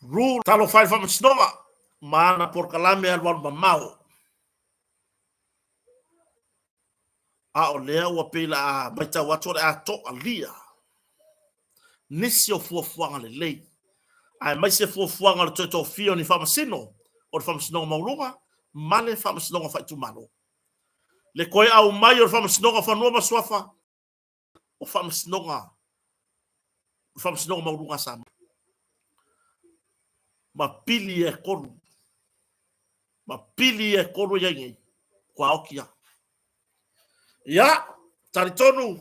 Rule. Talofa i le Faamasinoga ma ana polokalame alualu mamao. A o lea ua pei la a matau atu o le a toalia nisi o fuafuaga lelei, aemaise fuafuaga o le toe tofia o ni faamasino o le Faamasinoga Maualuga ma le Faamasinoga Faaitumalo. Le toe aumai o le Faamasinoga o Fanua ma Suafa o Faamasinoga o Faamasinoga Maualuga a Samoa ma pili e tolu ma pili e tolu e i ai nei, kua oki lava. Ia, talitonu,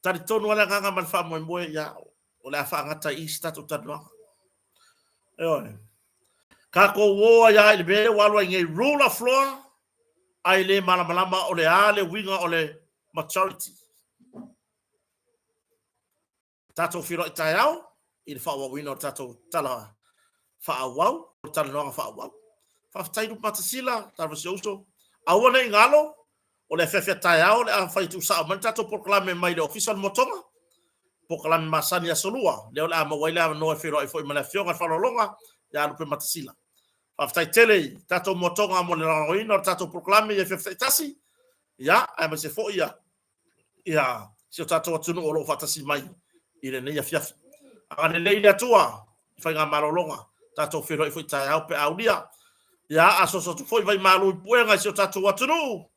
talitonu lava le agaga ma le faamoemoe, ia, o le a faagata i i se tatou talanoaga. Ioe. Tatou o ai lava i le mea lea ua alu ai nei, rule of law, ae le malamalama o le a le uiga o le majority. Tatou feiloai taeao i le faaauauina o le tatou tala faaauau, o le talanoaga faaauau. Faafetai Lupatasila, talofa i si ou uso. Aua ne i galo, o le afiafi a taeao o le a fai tuusao mai le tatou polokalame mai le Ofisa o le Motoga, polokalame masani aso Lua, lea o le a maua ai le avanoa e feiloai foi ma le Afioga i le Faaaloaloga ia Lupematasila. Faafetai tele i tatou motoga mo le lagolagoina o le tatou polokalame i afiafi taitasi, ia, aemaise foi ia ia si o tatou atunuu o lo o faatasi mai i lenei afiafi. Agalelei le Atua i faiga malologa, tatou feiloai foi taeao pe a aulia. Ia asuasu atu foi vai malu i puega i si o tatou atunuu,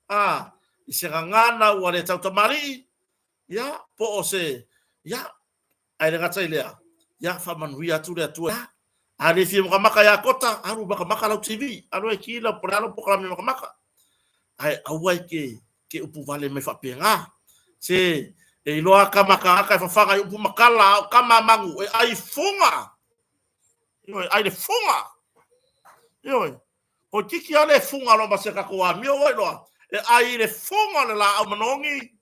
a, i se gagana ua le tautamalii, ia, po o se, ia, ae le gata i lea, ia faamanuia atu le Atua. A le fia makamaka ia Kota, alu makamaka lau TV, alu e ki lau, po o le a lau polokalame makamaka. Ae aua e te, te upu vale mai faapena. Se e iloa kama tagata e fafaga i upu ma tala, a o kama a manu e ai fuga. Ioe, ai le fuga. Ioe, toeitiiti lava le fuga loa ma se tatou amio ua iloa, e ai i le fuga o le laau manogi.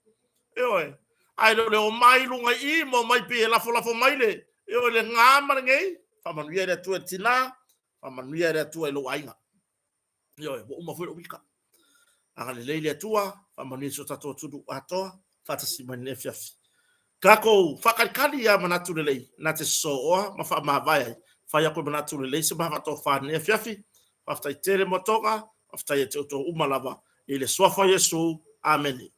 Ioe, ae le o le omai i luga i i ma omai pei e lafolafo mai le, ioe, le na ma lenei. Faamanuia le Atua i le tina, faamanuia le Atua i lou aiga. Ioe, ua uma foi lou ita. Agalelei le Atua, faamanuia si o tatou atunuu atoa, faatasi mai lenei afiafi. Tatou faatalitali ia manatu lelei, na te sosooa ma faamavae ai, fai atu e manatu lelei se ma faatofa i lenei afiafi. Faafetai tele Motoga, faafetai ia te outou uma lava, i le suafa o Iesu. Amene.